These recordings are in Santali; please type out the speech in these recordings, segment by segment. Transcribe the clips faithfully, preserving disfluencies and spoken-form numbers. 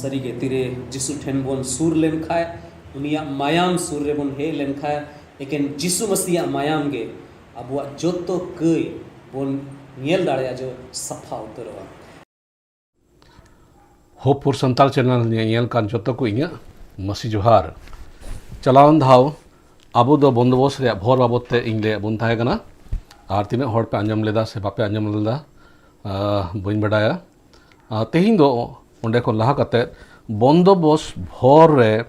ᱥᱟᱹᱨᱤᱜᱮ ᱛᱤᱨᱮ ᱡᱤᱥᱩ ᱴᱷᱮᱱ ᱵᱚᱱ ᱥᱩᱨ ᱞᱮᱱᱠᱷᱟᱱ, ᱩᱱᱤᱭᱟᱜ ᱢᱟᱭᱟᱢ ᱥᱩᱨ ᱨᱮᱵᱚᱱ ᱦᱮᱡ ᱞᱮᱱᱠᱷᱟᱱ, ᱮᱠᱮᱱ ᱡᱤᱥᱩ ᱢᱟᱹᱥᱤᱭᱟᱜ ᱢᱟᱭᱟᱢ ᱜᱮ ᱟᱵᱚᱣᱟᱜ ᱡᱚᱛᱚ ᱠᱟᱹᱭ ᱵᱚᱱ ᱧᱮᱞ ᱫᱟᱲᱮᱭᱟᱜᱼᱟ ᱡᱮ ᱥᱟᱯᱷᱟ ᱩᱛᱟᱹᱨᱚᱜᱼᱟ᱾ ᱦᱳᱯ ᱯᱷᱚᱨ ᱥᱟᱱᱛᱟᱲ ᱪᱮᱱᱮᱞ ᱧᱮᱧᱮᱞ ᱠᱟᱱ ᱡᱚᱛᱚ ᱠᱚ ᱤᱧᱟᱹᱜ ᱢᱟᱹᱥᱤ ᱡᱚᱦᱟᱨ᱾ ᱪᱟᱞᱟᱣᱮᱱ ᱫᱷᱟᱣ ᱟᱵᱚ ᱫᱚ ᱵᱚᱱᱫᱚᱵᱚᱥ ᱨᱮᱭᱟᱜ ᱵᱷᱚᱨ ᱵᱟᱵᱚᱫ ᱛᱮ ᱤᱧ ᱞᱟᱹᱭᱟᱫ ᱵᱚᱱ ᱛᱟᱦᱮᱸ ᱠᱟᱱᱟ, ᱟᱨ ᱛᱤᱱᱟᱹᱜ ᱦᱚᱲ ᱯᱮ ᱟᱸᱡᱚᱢ ᱞᱮᱫᱟ ᱥᱮ ᱵᱟᱯᱮ ᱟᱸᱡᱚᱢ ᱞᱮᱫᱟ, ᱟᱦ, ᱵᱟᱹᱧ ᱵᱟᱰᱟᱭᱟ᱾ ᱟᱨ ᱛᱮᱦᱮᱧ ᱫᱚ ᱚᱸᱰᱮ ᱠᱷᱚᱱ ᱞᱟᱦᱟ ᱠᱟᱛᱮ ᱵᱚᱱᱫᱚᱵᱚᱥ ᱵᱷᱚᱨ ᱨᱮ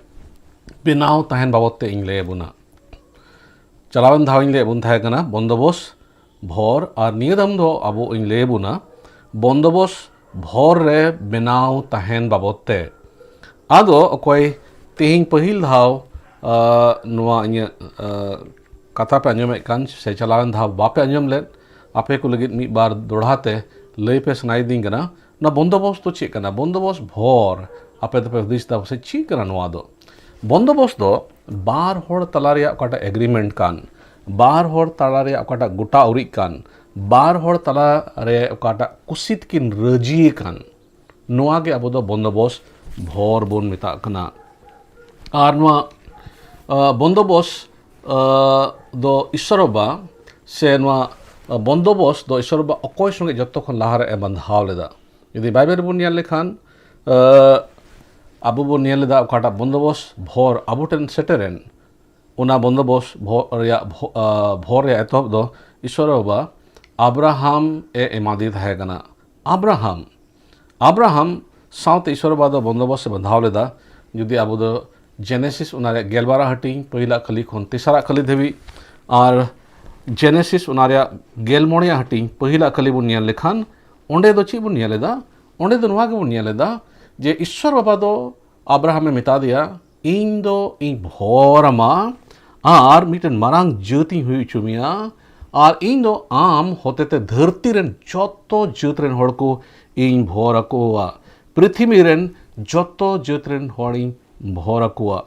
ᱵᱮᱱᱟᱣ ᱛᱟᱦᱮᱱ ᱵᱟᱵᱚᱫ ᱛᱮ ᱤᱧ ᱞᱟᱹᱭ ᱟᱵᱚᱱᱟ᱾ ᱪᱟᱞᱟᱣᱮᱱ ᱫᱷᱟᱣ ᱤᱧ ᱞᱟᱹᱭᱟᱫ ᱵᱚᱱ ᱛᱟᱦᱮᱸ ᱠᱟᱱᱟ ᱵᱚᱱᱫᱚᱵᱚᱥ ᱵᱷᱚᱨ, ᱟᱨ ᱱᱤᱭᱟᱹ ᱫᱟᱢ ᱫᱚ ᱟᱵᱚ ᱤᱧ ᱞᱟᱹᱭ ᱟᱵᱚᱱᱟ ᱵᱚᱱᱫᱚᱵᱚᱥ ᱵᱷᱚᱨ ᱨᱮ ᱵᱮᱱᱟᱣ ᱛᱟᱦᱮᱱ ᱵᱟᱵᱚᱫ ᱛᱮ᱾ ᱟᱫᱚ ᱚᱠᱚᱭ ᱛᱮᱦᱮᱧ ᱯᱟᱹᱦᱤᱞ ᱫᱷᱟᱣ, ᱟᱦ, ᱱᱚᱣᱟ ᱤᱧᱟᱹᱜ, ᱟᱦ, ᱠᱟᱛᱷᱟ ᱯᱮ ᱟᱸᱡᱚᱢᱮᱫ ᱠᱟᱱ ᱥᱮ ᱪᱟᱞᱟᱣᱮᱱ ᱫᱷᱟᱣ ᱵᱟᱯᱮ ᱟᱸᱡᱚᱢ ᱞᱮᱫ, ᱟᱯᱮ ᱠᱚ ᱞᱟᱹᱜᱤᱫ ᱢᱤᱫ ᱵᱟᱨ ᱫᱚᱲᱦᱟ ᱛᱮ ᱞᱟᱹᱭ ᱯᱮ ᱥᱟᱱᱟᱭᱮᱫᱤᱧ ᱠᱟᱱᱟ᱾ ᱱᱚᱣᱟ ᱵᱚᱱᱫᱚᱵᱚᱥ ᱫᱚ ᱪᱮᱫ ᱠᱟᱱᱟ? ᱵᱚᱱᱫᱚᱵᱚᱥ ᱵᱷᱚᱨ, ᱟᱯᱮ ᱫᱚᱯᱮ ᱦᱩᱫᱤᱥ ᱮᱫᱟ ᱯᱟᱥᱮᱡ ᱪᱮᱫ ᱠᱟᱱᱟ ᱱᱚᱣᱟ ᱫᱚ? ᱵᱚᱱᱫᱚᱵᱚᱥ ᱫᱚ ᱵᱟᱨ ᱦᱚᱲ ᱛᱟᱞᱟ ᱨᱮᱭᱟᱜ ᱚᱠᱟᱴᱟᱜ ᱮᱜᱽᱨᱤᱢᱮᱱᱴ ᱠᱟᱱ, ᱵᱟᱨ ᱦᱚᱲ ᱛᱟᱞᱟ ᱨᱮᱭᱟᱜ ᱚᱠᱟᱴᱟᱜ ᱜᱚᱴᱟ ᱩᱨᱤᱡ ᱠᱟᱱ, ᱵᱟᱨ ᱦᱚᱲ ᱛᱟᱞᱟ ᱨᱮ ᱚᱠᱟᱴᱟᱜ ᱠᱩᱥᱤᱛ ᱠᱤᱱ ᱨᱟᱹᱡᱤ ᱟᱠᱟᱱ, ᱱᱚᱣᱟ ᱜᱮ ᱟᱵᱚ ᱫᱚ ᱵᱚᱱᱫᱚᱵᱚᱥ ᱵᱷᱚᱨ ᱵᱚᱱ ᱢᱮᱛᱟᱜ ᱠᱟᱱᱟ᱾ ᱟᱨ ᱱᱚᱣᱟ, ᱟᱦ, ᱵᱚᱱᱫᱚᱵᱚᱥ, ᱟᱦ, ᱫᱚ ᱤᱥᱥᱚᱨ ᱵᱟᱵᱟ ᱥᱮ ᱱᱚᱣᱟ, ᱟᱦ, ᱵᱚᱱᱫᱚᱵᱚᱥ ᱫᱚ ᱤᱥᱥᱚᱨ ᱵᱟᱵᱟ ᱚᱠᱚᱭ ᱥᱚᱸᱜᱮ ᱡᱚᱛᱚ ᱠᱷᱚᱱ ᱞᱟᱦᱟᱨᱮ ᱮ ᱵᱟᱸᱫᱷᱟᱣ ᱞᱮᱫᱟ? ᱡᱩᱫᱤ ᱵᱟᱭᱵᱮᱞ ᱨᱮᱵᱚᱱ ᱧᱮᱞ ᱞᱮᱠᱷᱟᱱ, ᱟᱦ, ᱟᱵᱚ ᱵᱚᱱ ᱧᱮᱞ ᱞᱮᱫᱟ ᱚᱠᱟᱴᱟᱜ ᱵᱚᱱᱫᱚᱵᱚᱥ ᱵᱷᱚᱨ ᱟᱵᱚ ᱴᱷᱮᱱ ᱥᱮᱴᱮᱨᱮᱱ, ᱚᱱᱟ ᱵᱚᱱᱫᱚᱵᱚᱥ ᱵᱷᱚ-, ᱨᱮᱭᱟᱜ ᱵᱷᱚ-, ᱟᱦ, ᱵᱷᱚᱨ ᱨᱮᱭᱟᱜ ᱮᱛᱚᱦᱚᱵ ᱫᱚ ᱤᱥᱥᱚᱨ ᱵᱟᱵᱟ ᱟᱵᱨᱟᱦᱟᱢ ᱮ ᱮᱢᱟᱫᱮ ᱛᱟᱦᱮᱸ ᱠᱟᱱᱟ᱾ ᱟᱵᱨᱟᱦᱟᱢ, ᱟᱵᱨᱟᱦᱟᱢ ᱥᱟᱶᱛᱮ ᱤᱥᱥᱚᱨ ᱵᱟᱵᱟ ᱫᱚ ᱵᱚᱱᱫᱚᱵᱚᱥ ᱮ ᱵᱟᱸᱫᱷᱟᱣ ᱞᱮᱫᱟ᱾ ᱡᱩᱫᱤ ᱟᱵᱚ ᱫᱚ ᱡᱮᱱᱮᱥᱤᱥ ᱚᱱᱟ ᱨᱮᱭᱟᱜ ᱜᱮᱞᱵᱟᱨᱟ ᱦᱟᱹᱴᱤᱧ ᱯᱟᱹᱦᱤᱞᱟᱜ ᱠᱷᱟᱹᱞᱤ ᱠᱷᱚᱱ ᱛᱮᱥᱟᱨᱟᱜ ᱠᱷᱟᱹᱞᱤ ᱫᱷᱟᱹᱵᱤᱡ, ᱟᱨ ᱡᱮᱱᱮᱥᱤᱥ ᱚᱱᱟ ᱨᱮᱭᱟᱜ ᱜᱮᱞ ᱢᱚᱬᱮᱭᱟᱜ ᱦᱟᱹᱴᱤᱧ ᱯᱟᱹᱦᱤᱞᱟᱜ ᱠᱷᱟᱹᱞᱤ ᱵᱚᱱ ᱧᱮᱞ ᱞᱮᱠᱷᱟᱱ, ᱚᱸᱰᱮ ᱫᱚ ᱪᱮᱫ ᱵᱚᱱ ᱧᱮᱞ ᱮᱫᱟ? ᱚᱸᱰᱮ ᱫᱚ ᱱᱚᱣᱟ ᱜᱮᱵᱚᱱ ᱧᱮᱞ ᱮᱫᱟ ᱡᱮ ᱤᱥᱥᱚᱨ ᱵᱟᱵᱟ ᱫᱚ ᱟᱵᱨᱟᱦᱟᱢ ᱮ ᱢᱮᱛᱟ ᱫᱮᱭᱟ, "ᱤᱧ ᱫᱚ ᱤᱧ ᱵᱷᱚᱨ ᱟᱢᱟ ᱟᱨ ᱢᱤᱫᱴᱮᱱ ᱢᱟᱨᱟᱝ ᱡᱟᱹᱛ ᱤᱧ ᱦᱩᱭ ᱦᱚᱪᱚ ᱢᱮᱭᱟ, ᱟᱨ ᱤᱧ ᱫᱚ ᱟᱢ ᱦᱚᱛᱮᱛᱮ ᱫᱷᱟᱹᱨᱛᱤ ᱨᱮᱱ ᱡᱚᱛᱚ ᱡᱟᱹᱛ ᱨᱮᱱ ᱦᱚᱲ ᱠᱚ ᱤᱧ ᱵᱷᱚᱨ ᱟᱠᱚᱣᱟ, ᱯᱨᱤᱛᱷᱤᱵᱤ ᱨᱮᱱ ᱡᱚᱛᱚ ᱡᱟᱹᱛ ᱨᱮᱱ ᱦᱚᱲᱤᱧ ᱵᱷᱚᱨ ᱟᱠᱚᱣᱟ᱾"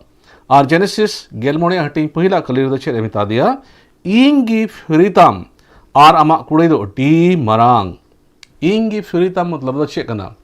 ᱟᱨ ᱡᱮᱱᱮᱥᱤᱥ ᱜᱮᱞ ᱢᱚᱬᱮ ᱦᱟᱹᱴᱤᱧ ᱯᱟᱹᱦᱤᱞᱟᱜ ᱠᱟᱹᱞᱤ ᱨᱮᱫᱚ ᱪᱮᱫ ᱮ ᱢᱮᱛᱟ ᱫᱮᱭᱟ? "ᱤᱧ ᱜᱮ ᱯᱷᱤᱨᱤ ᱛᱟᱢ, ᱟᱨ ᱟᱢᱟᱜ ᱠᱩᱲᱟᱹᱭ ᱫᱚ ᱟᱹᱰᱤ ᱢᱟᱨᱟᱝ᱾" ᱤᱧ ᱜᱮ ᱯᱷᱤᱨᱤ ᱛᱟᱢ ᱢᱚᱛᱞᱚᱵ ᱫᱚ ᱪᱮᱫ ᱠᱟᱱᱟ?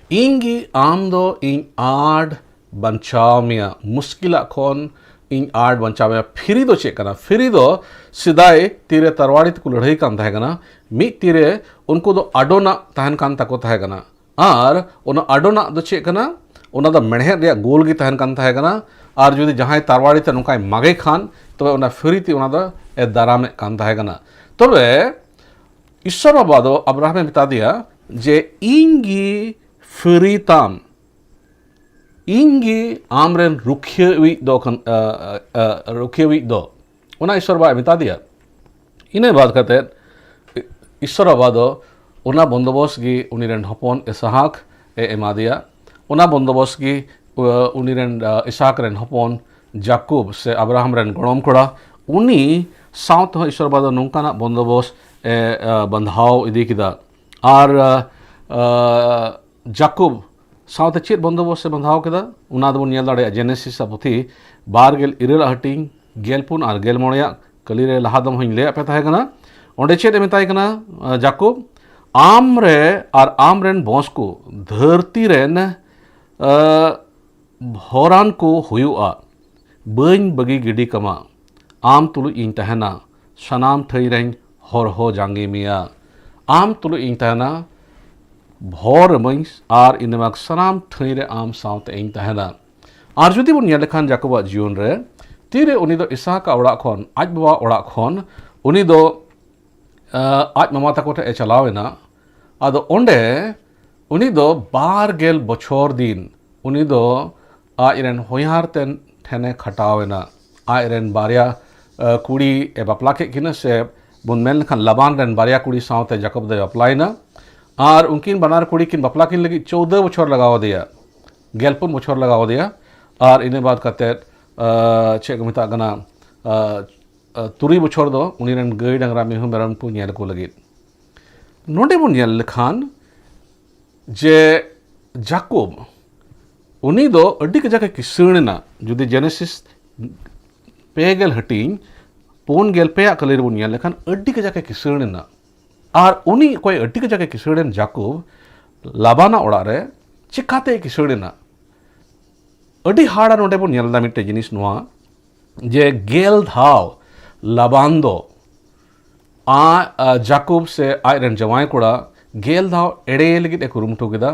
ᱤᱧ ᱜᱮ ᱟᱢ ᱫᱚ ᱤᱧ ᱟᱸᱰ ᱵᱟᱧᱪᱟᱣ ᱢᱮᱭᱟ, ᱢᱩᱥᱠᱤᱞᱟᱜ ᱠᱷᱚᱱ ᱤᱧ ᱟᱸᱰ ᱵᱟᱧᱪᱟᱣ ᱢᱮᱭᱟ᱾ ᱯᱷᱤᱨᱤ ᱫᱚ ᱪᱮᱫ ᱠᱟᱱᱟ? ᱯᱷᱤᱨᱤ ᱫᱚ ᱥᱮᱫᱟᱭ ᱛᱤᱨᱮ ᱛᱟᱨᱣᱟᱲᱤ ᱛᱮᱠᱚ ᱞᱟᱹᱲᱦᱟᱹᱭ ᱠᱟᱱ ᱛᱟᱦᱮᱸ ᱠᱟᱱᱟ, ᱢᱤᱫ ᱛᱤᱨᱮ ᱩᱱᱠᱩ ᱫᱚ ᱟᱰᱚᱱᱟᱜ ᱛᱟᱦᱮᱱ ᱠᱟᱱ ᱛᱟᱠᱚ ᱛᱟᱦᱮᱸ ᱠᱟᱱᱟ᱾ ᱟᱨ ᱚᱱᱟ ᱟᱰᱚᱱᱟᱜ ᱫᱚ ᱪᱮᱫ ᱠᱟᱱᱟ? ᱚᱱᱟ ᱫᱚ ᱢᱮᱬᱦᱮᱫ ᱨᱮᱭᱟᱜ ᱜᱳᱞ ᱜᱮ ᱛᱟᱦᱮᱱ ᱠᱟᱱ ᱛᱟᱦᱮᱸ ᱠᱟᱱᱟ᱾ ᱟᱨ ᱡᱩᱫᱤ ᱡᱟᱦᱟᱸᱭ ᱛᱟᱨᱣᱟᱲᱤ ᱛᱮ ᱱᱚᱝᱠᱟᱭ ᱢᱟᱜᱮ ᱠᱷᱟᱱ, ᱛᱚᱵᱮ ᱚᱱᱟ ᱯᱷᱤᱨᱤ ᱛᱮ ᱚᱱᱟ ᱫᱚ ᱮ ᱫᱟᱨᱟᱢᱮᱫ ᱠᱟᱱ ᱛᱟᱦᱮᱸ ᱠᱟᱱᱟ᱾ ᱛᱚᱵᱮ ᱤᱥᱥᱚᱨ ᱵᱟᱵᱟ ᱫᱚ ᱟᱵᱨᱟᱦᱟᱢᱮ ᱢᱮᱛᱟ ᱫᱮᱭᱟ ᱡᱮ, "ᱤᱧ ᱜᱮ ᱯᱷᱤᱨᱤ ᱛᱟᱢ, ᱤᱧ ᱜᱮ ᱟᱢᱨᱮᱱ ᱨᱩᱠᱷᱤᱭᱟᱹᱣᱤᱡ ᱫᱚ ᱠᱟᱱ-, ᱟ, ᱟ, ᱟ, ᱨᱩᱠᱷᱤᱭᱟᱹᱣᱤᱡ ᱫᱚ", ᱚᱱᱟ ᱤᱥᱥᱚᱨ ᱵᱟᱵᱟᱭ ᱢᱮᱛᱟ ᱫᱮᱭᱟ᱾ ᱤᱱᱟᱹ ᱵᱟᱫ ᱠᱟᱛᱮᱫ ᱤᱥᱥᱚᱨ ᱵᱟᱵᱟ ᱫᱚ ᱚᱱᱟ ᱵᱚᱱᱫᱚᱵᱚᱥ ᱜᱮ ᱩᱱᱤ ᱨᱮᱱ ᱦᱚᱯᱚᱱ ᱤᱥᱦᱟᱠ ᱮ ᱮᱢᱟ ᱫᱮᱭᱟ᱾ ᱚᱱᱟ ᱵᱚᱱᱫᱚᱵᱚᱥ ᱜᱮ, ᱟ, ᱩᱱᱤ ᱨᱮᱱ, ᱟ, ᱤᱥᱦᱟᱠ ᱨᱮᱱ ᱦᱚᱯᱚᱱ ᱡᱟᱠᱚᱵ ᱥᱮ ᱟᱵᱨᱟᱦᱟᱢ ᱨᱮᱱ ᱜᱚᱲᱚᱢ ᱠᱚᱲᱟ, ᱩᱱᱤ ᱥᱟᱶ ᱛᱮᱦᱚᱸ ᱤᱥᱥᱚᱨ ᱵᱟᱵᱟ ᱫᱚ ᱱᱚᱝᱠᱟᱱᱟᱜ ᱵᱚᱱᱫᱚᱵᱚᱥ ᱮ, ᱟ, ᱵᱟᱸᱫᱷᱟᱣ ᱤᱫᱤ ᱠᱮᱫᱟ᱾ ᱟᱨ, ᱟ, ᱟ, ᱡᱟᱠᱚᱵ ᱥᱟᱶᱛᱮ ᱪᱮᱫ ᱵᱚᱱᱫᱚᱵᱚᱥ ᱮ ᱵᱟᱸᱫᱷᱟᱣ ᱠᱮᱫᱟ, ᱚᱱᱟ ᱫᱚᱵᱚᱱ ᱧᱮᱞ ᱫᱟᱲᱮᱭᱟᱜᱼᱟ ᱡᱮᱱᱮᱥᱤᱥ ᱟᱜ ᱯᱩᱛᱷᱤ ᱵᱟᱨ ᱜᱮᱞ ᱤᱨᱟᱹᱞ ᱟᱜ ᱦᱟᱹᱴᱤᱧ ᱜᱮᱞ ᱯᱩᱱ ᱟᱨ ᱜᱮᱞ ᱢᱚᱬᱮ ᱟᱜ ᱠᱟᱹᱞᱤ ᱨᱮ ᱞᱟᱦᱟ ᱫᱚᱢ ᱦᱚᱧ ᱞᱟᱹᱭᱟᱫ ᱯᱮ ᱛᱟᱦᱮᱸ ᱠᱟᱱᱟ᱾ ᱚᱸᱰᱮ ᱪᱮᱫ ᱮ ᱢᱮᱛᱟᱭ ᱠᱟᱱᱟ, ᱟ, ᱡᱟᱠᱚᱵ, "ᱟᱢ ᱨᱮ ᱟᱨ ᱟᱢ ᱨᱮᱱ ᱵᱚᱸᱥ ᱠᱚ ᱫᱷᱟᱹᱨᱛᱤ ᱨᱮᱱ, ᱟ, ᱵᱷᱚᱨᱟᱱ ᱠᱚ ᱦᱩᱭᱩᱜᱼᱟ, ᱵᱟᱹᱧ ᱵᱟᱹᱜᱤ ᱜᱤᱰᱤ ᱠᱟᱢᱟ, ᱟᱢ ᱛᱩᱞᱩᱡ ᱤᱧ ᱛᱟᱦᱮᱱᱟ, ᱥᱟᱱᱟᱢ ᱴᱷᱟᱹᱭ ᱨᱮᱧ ᱦᱚᱨᱦᱚ ᱡᱟᱸᱜᱮ ᱢᱮᱭᱟ, ᱟᱢ ᱛᱩᱞᱩᱡ ᱤᱧ ᱛᱟᱦᱮᱱᱟ, ᱵᱷᱚᱨ ᱟᱹᱢᱟᱹᱧ ᱟᱨ ᱤᱱᱟᱹ ᱵᱟᱫ ᱥᱟᱱᱟᱢ ᱴᱷᱟᱹᱭ ᱨᱮ ᱟᱢ ᱥᱟᱶᱛᱮ ᱤᱧ ᱛᱟᱦᱮᱱᱟ᱾" ᱟᱨ ᱡᱩᱫᱤ ᱵᱚᱱ ᱧᱮᱞ ᱞᱮᱠᱷᱟᱱ ᱡᱟᱠᱚᱵᱟᱜ ᱡᱤᱭᱚᱱ ᱨᱮ, ᱛᱤᱨᱮ ᱩᱱᱤ ᱫᱚ ᱤᱥᱦᱟᱠᱟᱜ ᱚᱲᱟᱜ ᱠᱷᱚᱱ, ᱟᱡ ᱵᱟᱵᱟ ᱚᱲᱟᱜ ᱠᱷᱚᱱ ᱩᱱᱤ ᱫᱚ, ᱟ, ᱟᱡ ᱢᱟᱢᱟ ᱛᱟᱠᱚ ᱴᱷᱮᱱ ᱮ ᱪᱟᱞᱟᱣ ᱮᱱᱟ, ᱟᱫᱚ ᱚᱸᱰᱮ ᱩᱱᱤ ᱫᱚ ᱵᱟᱨ ᱜᱮᱞ ᱵᱚᱪᱷᱚᱨ ᱫᱤᱱ ᱩᱱᱤ ᱫᱚ ᱟᱡ ᱨᱮᱱ ᱦᱚᱧᱦᱟᱨ ᱛᱮᱱ ᱴᱷᱮᱱᱮ ᱠᱷᱟᱴᱟᱣ ᱮᱱᱟ᱾ ᱟᱡ ᱨᱮᱱ ᱵᱟᱨᱭᱟ, ᱟ, ᱠᱩᱲᱤ ᱮ ᱵᱟᱯᱞᱟ ᱠᱮᱫ ᱠᱤᱱᱟ, ᱥᱮ ᱵᱚᱱ ᱢᱮᱱ ᱞᱮᱠᱷᱟᱱ ᱞᱟᱵᱟᱱ ᱨᱮᱱ ᱵᱟᱨᱭᱟ ᱠᱩᱲᱤ ᱥᱟᱶᱛᱮ ᱡᱟᱠᱚᱵ ᱫᱚᱭ ᱵᱟᱯᱞᱟᱭᱮᱱᱟ᱾ ᱟᱨ ᱩᱱᱠᱤᱱ ᱵᱟᱱᱟᱨ ᱠᱩᱲᱤ ᱠᱤᱱ ᱵᱟᱯᱞᱟ ᱠᱤᱱ ᱞᱟᱹᱜᱤᱫ ᱪᱳᱣᱫᱟᱹ ᱵᱚᱪᱷᱚᱨ ᱞᱟᱜᱟᱣ ᱟᱫᱮᱭᱟ, ᱜᱮᱞ ᱯᱩᱱ ᱵᱚᱪᱷᱚᱨ ᱞᱟᱜᱟᱣ ᱟᱫᱮᱭᱟ᱾ ᱟᱨ ᱤᱱᱟᱹ ᱵᱟᱫ ᱠᱟᱛᱮᱫ, ᱟ, ᱪᱮᱫ ᱠᱚ ᱢᱮᱛᱟᱜ ᱠᱟᱱᱟ, ᱟ, ᱟ, ᱛᱩᱨᱩᱭ ᱵᱚᱪᱷᱚᱨ ᱫᱚ ᱩᱱᱤ ᱨᱮᱱ ᱜᱟᱹᱭ ᱰᱟᱝᱨᱟ ᱢᱤᱦᱩ ᱢᱮᱨᱚᱢ ᱠᱚ ᱧᱮᱞ ᱠᱚ ᱞᱟᱹᱜᱤᱫ᱾ ᱱᱚᱰᱮ ᱵᱚᱱ ᱧᱮᱞ ᱞᱮᱠᱷᱟᱱ ᱡᱮ ᱡᱟᱠᱚᱵ, ᱩᱱᱤ ᱫᱚ ᱟᱹᱰᱤ ᱠᱟᱡᱟᱠ ᱮ ᱠᱤᱥᱟᱹᱬ ᱮᱱᱟ᱾ ᱡᱩᱫᱤ ᱡᱮᱱᱮᱥᱤᱥ ᱯᱮ ᱜᱮᱞ ᱦᱟᱹᱴᱤᱧ ᱯᱩᱱ ᱜᱮᱞ ᱯᱮ ᱟᱜ ᱠᱟᱹᱞᱤ ᱨᱮᱵᱚᱱ ᱧᱮᱞ ᱞᱮᱠᱷᱟᱱ, ᱟᱹᱰᱤ ᱠᱟᱡᱟᱠ ᱮ ᱠᱤᱥᱟᱹᱬ ᱮᱱᱟ᱾ ᱟᱨ ᱩᱱᱤ ᱚᱠᱚᱭ ᱟᱹᱰᱤ ᱠᱟᱡᱟᱠ ᱮ ᱠᱤᱥᱟᱹᱬ ᱮᱱ, ᱡᱟᱠᱚᱵ, ᱞᱟᱵᱟᱱᱟᱜ ᱚᱲᱟᱜ ᱨᱮ ᱪᱤᱠᱟᱛᱮ ᱠᱤᱥᱟᱹᱲ ᱮᱱᱟ? ᱟᱹᱰᱤ ᱦᱟᱦᱟᱲᱟ ᱱᱚᱰᱮ ᱵᱚᱱ ᱧᱮᱞ ᱮᱫᱟ ᱢᱤᱫᱴᱮᱡ ᱡᱤᱱᱤᱥ ᱱᱚᱣᱟ, ᱡᱮ ᱜᱮᱞ ᱫᱷᱟᱣ ᱞᱟᱵᱟᱱ ᱫᱚ ᱟ-, ᱟ, ᱡᱟᱠᱚᱵ ᱥᱮ ᱟᱡ ᱨᱮᱱ ᱡᱟᱶᱟᱭ ᱠᱚᱲᱟ ᱜᱮᱞ ᱫᱷᱟᱣ ᱮᱲᱮ ᱞᱟᱹᱜᱤᱫ ᱮ ᱠᱩᱨᱩᱢᱩᱴᱩ ᱠᱮᱫᱟ,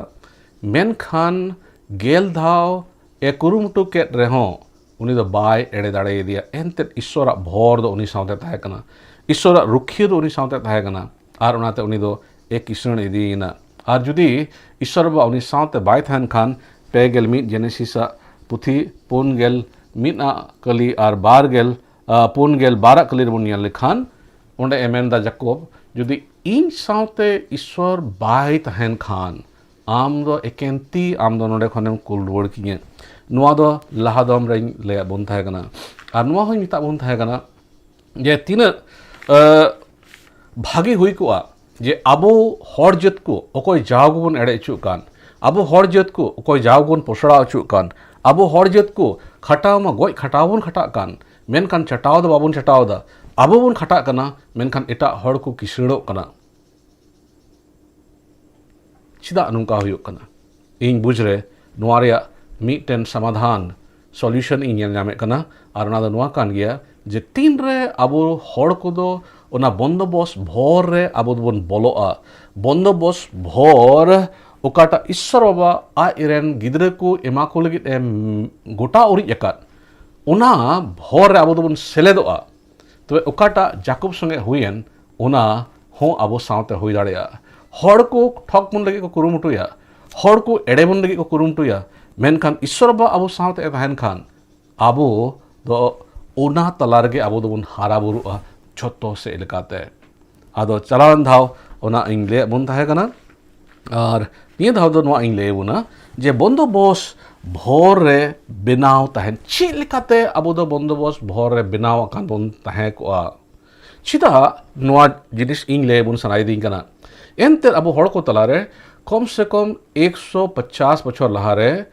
ᱢᱮᱱᱠᱷᱟᱱ ᱜᱮᱞ ᱫᱷᱟᱣ ᱮ ᱠᱩᱨᱩᱢᱩᱴᱩ ᱠᱮᱫ ᱨᱮᱦᱚᱸ ᱩᱱᱤ ᱫᱚ ᱵᱟᱭ ᱮᱲᱮ ᱫᱟᱲᱮᱭᱟᱫᱮᱭᱟ᱾ ᱮᱱᱛᱮᱫ ᱤᱥᱥᱚᱨᱟᱜ ᱵᱷᱚᱨ ᱫᱚ ᱩᱱᱤ ᱥᱟᱶᱛᱮ ᱛᱟᱦᱮᱸ ᱠᱟᱱᱟ, ᱤᱥᱥᱚᱨᱟᱜ ᱨᱩᱠᱷᱤᱭᱟᱹ ᱫᱚ ᱩᱱᱤ ᱥᱟᱶᱛᱮ ᱛᱟᱦᱮᱸ ᱠᱟᱱᱟ, ᱟᱨ ᱚᱱᱟᱛᱮ ᱩᱱᱤ ᱫᱚ ᱮ ᱠᱤᱥᱟᱹᱬ ᱤᱫᱤᱭᱮᱱᱟ᱾ ᱟᱨ ᱡᱩᱫᱤ ᱤᱥᱥᱚᱨ ᱵᱟᱵᱟ ᱩᱱᱤ ᱥᱟᱶᱛᱮ ᱵᱟᱭ ᱛᱟᱦᱮᱱ ᱠᱷᱟᱱ, ᱯᱮ ᱜᱮᱞ ᱢᱤᱫ ᱡᱮᱱᱮᱥᱤᱥ ᱟᱜ ᱯᱩᱛᱷᱤ ᱯᱩᱱ ᱜᱮᱞ ᱢᱤᱫ ᱟᱜ ᱠᱟᱹᱞᱤ ᱟᱨ ᱵᱟᱨ ᱜᱮᱞ, ᱟ, ᱯᱩᱱ ᱜᱮᱞ ᱵᱟᱨ ᱟᱜ ᱠᱟᱹᱞᱤ ᱨᱮᱵᱚᱱ ᱧᱮᱞ ᱞᱮᱠᱷᱟᱱ, ᱚᱸᱰᱮ ᱮ ᱢᱮᱱᱫᱟ ᱡᱟᱠᱚᱵ, ᱡᱩᱫᱤ ᱤᱧ ᱥᱟᱶᱛᱮ ᱤᱥᱥᱚᱨ ᱵᱟᱭ ᱛᱟᱦᱮᱱ ᱠᱷᱟᱱ, ᱟᱢ ᱫᱚ ᱮᱠᱮᱱ ᱛᱤ ᱟᱢ ᱫᱚ ᱱᱚᱰᱮ ᱠᱷᱚᱱᱮᱢ ᱠᱩᱞ ᱨᱩᱣᱟᱹᱲ ᱠᱤᱧᱟᱹ᱾ ᱱᱚᱣᱟ ᱫᱚ ᱞᱟᱦᱟ ᱫᱚᱢ ᱨᱮᱧ ᱞᱟᱹᱭᱟᱫ ᱵᱚᱱ ᱛᱟᱦᱮᱸ ᱠᱟᱱᱟ, ᱟᱨ ᱱᱚᱣᱟ ᱦᱚᱸᱧ ᱢᱮᱛᱟᱫ ᱵᱚᱱ ᱛᱟᱦᱮᱸ ᱠᱟᱱᱟ ᱡᱮ ᱛᱤᱱᱟᱹᱜ, ᱟ, ᱵᱷᱟᱜᱮ ᱦᱩᱭ ᱠᱚᱜᱼᱟ ᱡᱮ ᱟᱵᱚ ᱦᱚᱲ ᱡᱟᱹᱛ ᱠᱚ ᱚᱠᱚᱭ ᱡᱟᱣ ᱜᱮᱵᱚᱱ ᱮᱲᱮ ᱦᱚᱪᱚᱜ ᱠᱟᱱ, ᱟᱵᱚ ᱦᱚᱲ ᱡᱟᱹᱛ ᱠᱚ ᱚᱠᱚᱭ ᱡᱟᱣ ᱜᱮᱵᱚᱱ ᱯᱚᱥᱲᱟᱣ ᱦᱚᱪᱚᱜ ᱠᱟᱱ, ᱟᱵᱚ ᱦᱚᱲ ᱡᱟᱹᱛ ᱠᱚ ᱠᱷᱟᱴᱟᱣ ᱢᱟ ᱜᱚᱡ ᱠᱷᱟᱴᱟᱣ ᱵᱚᱱ ᱠᱷᱟᱴᱟᱜ ᱠᱟᱱ, ᱢᱮᱱᱠᱷᱟᱱ ᱪᱟᱴᱟᱣ ᱫᱚ ᱵᱟᱵᱚᱱ ᱪᱟᱴᱟᱣ ᱮᱫᱟ᱾ ᱟᱵᱚ ᱵᱚᱱ ᱠᱷᱟᱴᱟᱜ ᱠᱟᱱᱟ, ᱢᱮᱱᱠᱷᱟᱱ ᱮᱴᱟᱜ ᱦᱚᱲ ᱠᱚ ᱠᱤᱥᱟᱹᱲᱚᱜ ᱠᱟᱱᱟ᱾ ᱪᱮᱫᱟᱜ ᱱᱚᱝᱠᱟ ᱦᱩᱭᱩᱜ ᱠᱟᱱᱟ? ᱤᱧ ᱵᱩᱡᱽ ᱨᱮ ᱱᱚᱣᱟ ᱨᱮᱭᱟᱜ ᱢᱤᱫᱴᱮᱱ ᱥᱚᱢᱟᱫᱷᱟᱱ, solution ᱤᱧ ᱧᱮᱞ ᱧᱟᱢᱮᱫ ᱠᱟᱱᱟ, ᱟᱨ ᱚᱱᱟ ᱫᱚ ᱱᱚᱣᱟ ᱠᱟᱱ ᱜᱮᱭᱟ ᱡᱮ ᱛᱤᱱᱨᱮ ᱟᱵᱚ ᱦᱚᱲ ᱠᱚᱫᱚ ᱚᱱᱟ ᱵᱚᱱᱫᱚᱵᱚᱥ ᱵᱷᱚᱨ ᱨᱮ ᱟᱵᱚ ᱫᱚᱵᱚᱱ ᱵᱚᱞᱚᱜᱼᱟ, ᱵᱚᱱᱫᱚᱵᱚᱥ ᱵᱷᱚᱨ ᱚᱠᱟᱴᱟᱜ ᱤᱥᱥᱚᱨ ᱵᱟᱵᱟ ᱟᱡ ᱨᱮᱱ ᱜᱤᱫᱽᱨᱟᱹ ᱠᱚ ᱮᱢᱟ ᱠᱚ ᱞᱟᱹᱜᱤᱫ ᱮ ᱜᱚᱴᱟ ᱩᱨᱤᱡ ᱟᱠᱟᱫ, ᱚᱱᱟ ᱵᱷᱚᱨ ᱨᱮ ᱟᱵᱚ ᱫᱚᱵᱚᱱ ᱥᱮᱞᱮᱫᱚᱜᱼᱟ᱾ ᱛᱚᱵᱮ ᱚᱠᱟᱴᱟᱜ ᱡᱟᱠᱚᱵ ᱥᱚᱸᱜᱮ ᱦᱩᱭᱮᱱ, ᱚᱱᱟ ᱦᱚᱸ ᱟᱵᱚ ᱥᱟᱶᱛᱮ ᱦᱩᱭ ᱫᱟᱲᱮᱭᱟᱜᱼᱟ᱾ ᱦᱚᱲ ᱠᱚ ᱴᱷᱚᱠ ᱵᱚᱱ ᱞᱟᱹᱜᱤᱫ ᱠᱚ ᱠᱩᱨᱩᱢᱩᱴᱩᱭᱟ, ᱦᱚᱲ ᱠᱚ ᱮᱲᱮ ᱵᱚᱱ ᱞᱟᱹᱜᱤᱫ ᱠᱚ ᱠᱩᱨᱩᱢᱩᱴᱩᱭᱟ, ᱢᱮᱱᱠᱷᱟᱱ ᱤᱥᱥᱚᱨ ᱵᱟᱵᱟ ᱟᱵᱚ ᱥᱟᱶᱛᱮ ᱮ ᱛᱟᱦᱮᱱ ᱠᱷᱟᱱ, ᱟᱵᱚ ᱫᱚ ᱚᱱᱟ ᱛᱟᱞᱟ ᱨᱮᱜᱮ ᱟᱵᱚ ᱫᱚᱵᱚᱱ ᱦᱟᱨᱟ ᱵᱩᱨᱩᱜᱼᱟ ᱡᱷᱚᱛᱚ ᱥᱮᱫ ᱞᱮᱠᱟᱛᱮ᱾ ᱟᱫᱚ ᱪᱟᱞᱟᱣᱮᱱ ᱫᱷᱟᱣ ᱚᱱᱟ ᱤᱧ ᱞᱟᱹᱭᱟᱫ ᱵᱚᱱ ᱛᱟᱦᱮᱸ ᱠᱟᱱᱟ, ᱟᱨ ᱱᱤᱭᱟᱹ ᱫᱷᱟᱣ ᱫᱚ ᱱᱚᱣᱟ ᱤᱧ ᱞᱟᱹᱭ ᱟᱵᱚᱱᱟ ᱡᱮ ᱵᱚᱱᱫᱚᱵᱚᱥ ᱵᱷᱚᱨ ᱨᱮ ᱵᱮᱱᱟᱣ ᱛᱟᱦᱮᱱ, ᱪᱮᱫ ᱞᱮᱠᱟᱛᱮ ᱟᱵᱚ ᱫᱚ ᱵᱚᱱᱫᱚᱵᱚᱥ ᱵᱷᱚᱨ ᱨᱮ ᱵᱮᱱᱟᱣ ᱟᱠᱟᱱ ᱵᱚᱱ ᱛᱟᱦᱮᱸ ᱠᱚᱜᱼᱟ? ᱪᱮᱫᱟᱜ ᱱᱚᱣᱟ ᱡᱤᱱᱤᱥ ᱤᱧ ᱞᱟᱹᱭ ᱟᱵᱚᱱ ᱥᱟᱱᱟᱭᱤᱫᱤᱧ ᱠᱟᱱᱟ? ᱮᱱᱛᱮᱫ ᱟᱵᱚ ᱦᱚᱲ ᱠᱚ ᱛᱟᱞᱟᱨᱮ ᱠᱚᱢ ᱥᱮ ᱠᱚᱢ ᱮᱠᱥᱚ ᱯᱚᱪᱟᱥ ᱵᱚᱪᱷᱚᱨ ᱞᱟᱦᱟᱨᱮ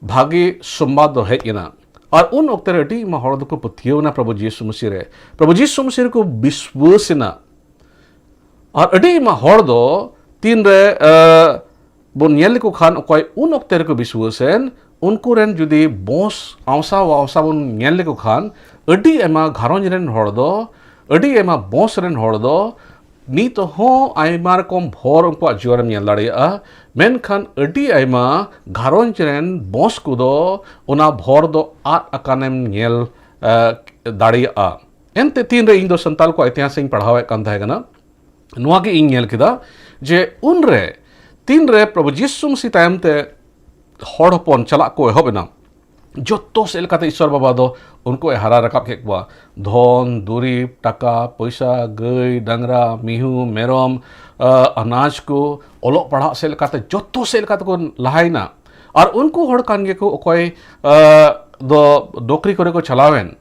ᱵᱷᱟᱜᱮ ᱥᱚᱢᱵᱟᱫ ᱫᱚ ᱦᱮᱡ ᱮᱱᱟ, ᱟᱨ ᱩᱱ ᱚᱠᱛᱮ ᱨᱮ ᱟᱹᱰᱤ ᱟᱭᱢᱟ ᱦᱚᱲ ᱫᱚᱠᱚ ᱯᱟᱹᱛᱭᱟᱹᱣ ᱮᱱᱟ ᱯᱨᱚᱵᱷᱩ ᱡᱤᱥᱩ ᱢᱟᱹᱥᱤ ᱨᱮ, ᱯᱨᱚᱵᱷᱩ ᱡᱤᱥᱩ ᱢᱟᱹᱥᱤ ᱨᱮᱠᱚ ᱵᱤᱥᱣᱟᱹᱥ ᱮᱱᱟ᱾ ᱟᱨ ᱟᱹᱰᱤ ᱟᱭᱢᱟ ᱦᱚᱲ ᱫᱚ ᱛᱤᱱᱨᱮ, ᱟᱸ, ᱵᱚᱱ ᱧᱮᱞ ᱞᱮᱠᱚ ᱠᱷᱟᱱ, ᱚᱠᱚᱭ ᱩᱱ ᱚᱠᱛᱮ ᱨᱮᱠᱚ ᱵᱤᱥᱣᱟᱹᱥ ᱮᱱ, ᱩᱱᱠᱩ ᱨᱮᱱ ᱡᱩᱫᱤ ᱵᱚᱸᱥ ᱟᱣᱥᱟ ᱟᱣᱥᱟ ᱵᱚᱱ ᱧᱮᱞ ᱞᱮᱠᱚ ᱠᱷᱟᱱ, ᱟᱹᱰᱤ ᱟᱭᱢᱟ ᱜᱷᱟᱨᱚᱸᱡᱽ ᱨᱮᱱ ᱦᱚᱲ ᱫᱚ, ᱟᱹᱰᱤ ᱟᱭᱢᱟ ᱵᱚᱸᱥ ᱨᱮᱱ ᱦᱚᱲ ᱫᱚ ᱱᱤᱛ ᱦᱚᱸ ᱟᱭᱢᱟ ᱨᱚᱠᱚᱢ ᱵᱷᱚᱨ ᱩᱱᱠᱩᱣᱟᱜ ᱡᱤᱭᱚᱱ ᱨᱮᱢ ᱧᱮᱞ ᱫᱟᱲᱮᱭᱟᱜᱼᱟ᱾ ᱢᱮᱱᱠᱷᱟᱱ ᱟᱹᱰᱤ ᱟᱭᱢᱟ ᱜᱷᱟᱨᱚᱸᱡᱽ ᱨᱮᱱ ᱵᱚᱸᱥ ᱠᱚᱫᱚ ᱚᱱᱟ ᱵᱷᱚᱨ ᱫᱚ ᱟᱫ ᱟᱠᱟᱱᱮᱢ ᱧᱮᱞ, ᱮ, ᱫᱟᱲᱮᱭᱟᱜᱼᱟ᱾ ᱮᱱᱛᱮ ᱛᱤᱱᱨᱮ ᱤᱧ ᱫᱚ ᱥᱟᱱᱛᱟᱲ ᱠᱚᱣᱟᱜ ᱤᱛᱤᱦᱟᱥ ᱤᱧ ᱯᱟᱲᱦᱟᱣᱮᱫ ᱠᱟᱱ ᱛᱟᱦᱮᱸ ᱠᱟᱱᱟ, ᱱᱚᱣᱟ ᱜᱮ ᱤᱧ ᱧᱮᱞ ᱠᱮᱫᱟ ᱡᱮ ᱩᱱᱨᱮ, ᱛᱤᱱᱨᱮ ᱯᱨᱚᱵᱷᱩ ᱡᱤᱥᱩ ᱢᱟᱹᱥᱤ ᱛᱟᱭᱚᱢ ᱛᱮ ᱦᱚᱲ ᱦᱚᱯᱚᱱ ᱪᱟᱞᱟᱜ ᱠᱚ ᱮᱦᱚᱵ ᱮᱱᱟ, ᱡᱚᱛᱚ ᱥᱮᱫ ᱞᱮᱠᱟᱛᱮ ᱤᱥᱚᱨ ᱵᱟᱵᱟ ᱫᱚ ᱩᱱᱠᱩᱭ ᱦᱟᱨᱟ ᱨᱟᱠᱟᱵ ᱠᱮᱫ ᱠᱚᱣᱟ᱾ ᱫᱷᱚᱱ, ᱫᱩᱨᱤᱵᱽ, ᱴᱟᱠᱟ, ᱯᱚᱭᱥᱟ, ᱜᱟᱹᱭ, ᱰᱟᱝᱨᱟ, ᱢᱤᱦᱩ, ᱢᱮᱨᱚᱢ, ᱟ, ᱟᱱᱟᱡᱽ ᱠᱚ, ᱚᱞᱚᱜ ᱯᱟᱲᱦᱟᱜ ᱥᱮᱫ ᱞᱮᱠᱟᱛᱮ, ᱡᱚᱛᱚ ᱥᱮᱫ ᱞᱮᱠᱟᱛᱮ ᱠᱚ ᱞᱟᱦᱟᱭᱮᱱᱟ᱾ ᱟᱨ ᱩᱱᱠᱩ ᱦᱚᱲ ᱠᱟᱱ ᱜᱮᱠᱚ ᱚᱠᱚᱭ, ᱟ, ᱫᱚ ᱱᱚᱠᱨᱤ ᱠᱚᱨᱮ ᱠᱚ ᱪᱟᱞᱟᱣᱮᱱ᱾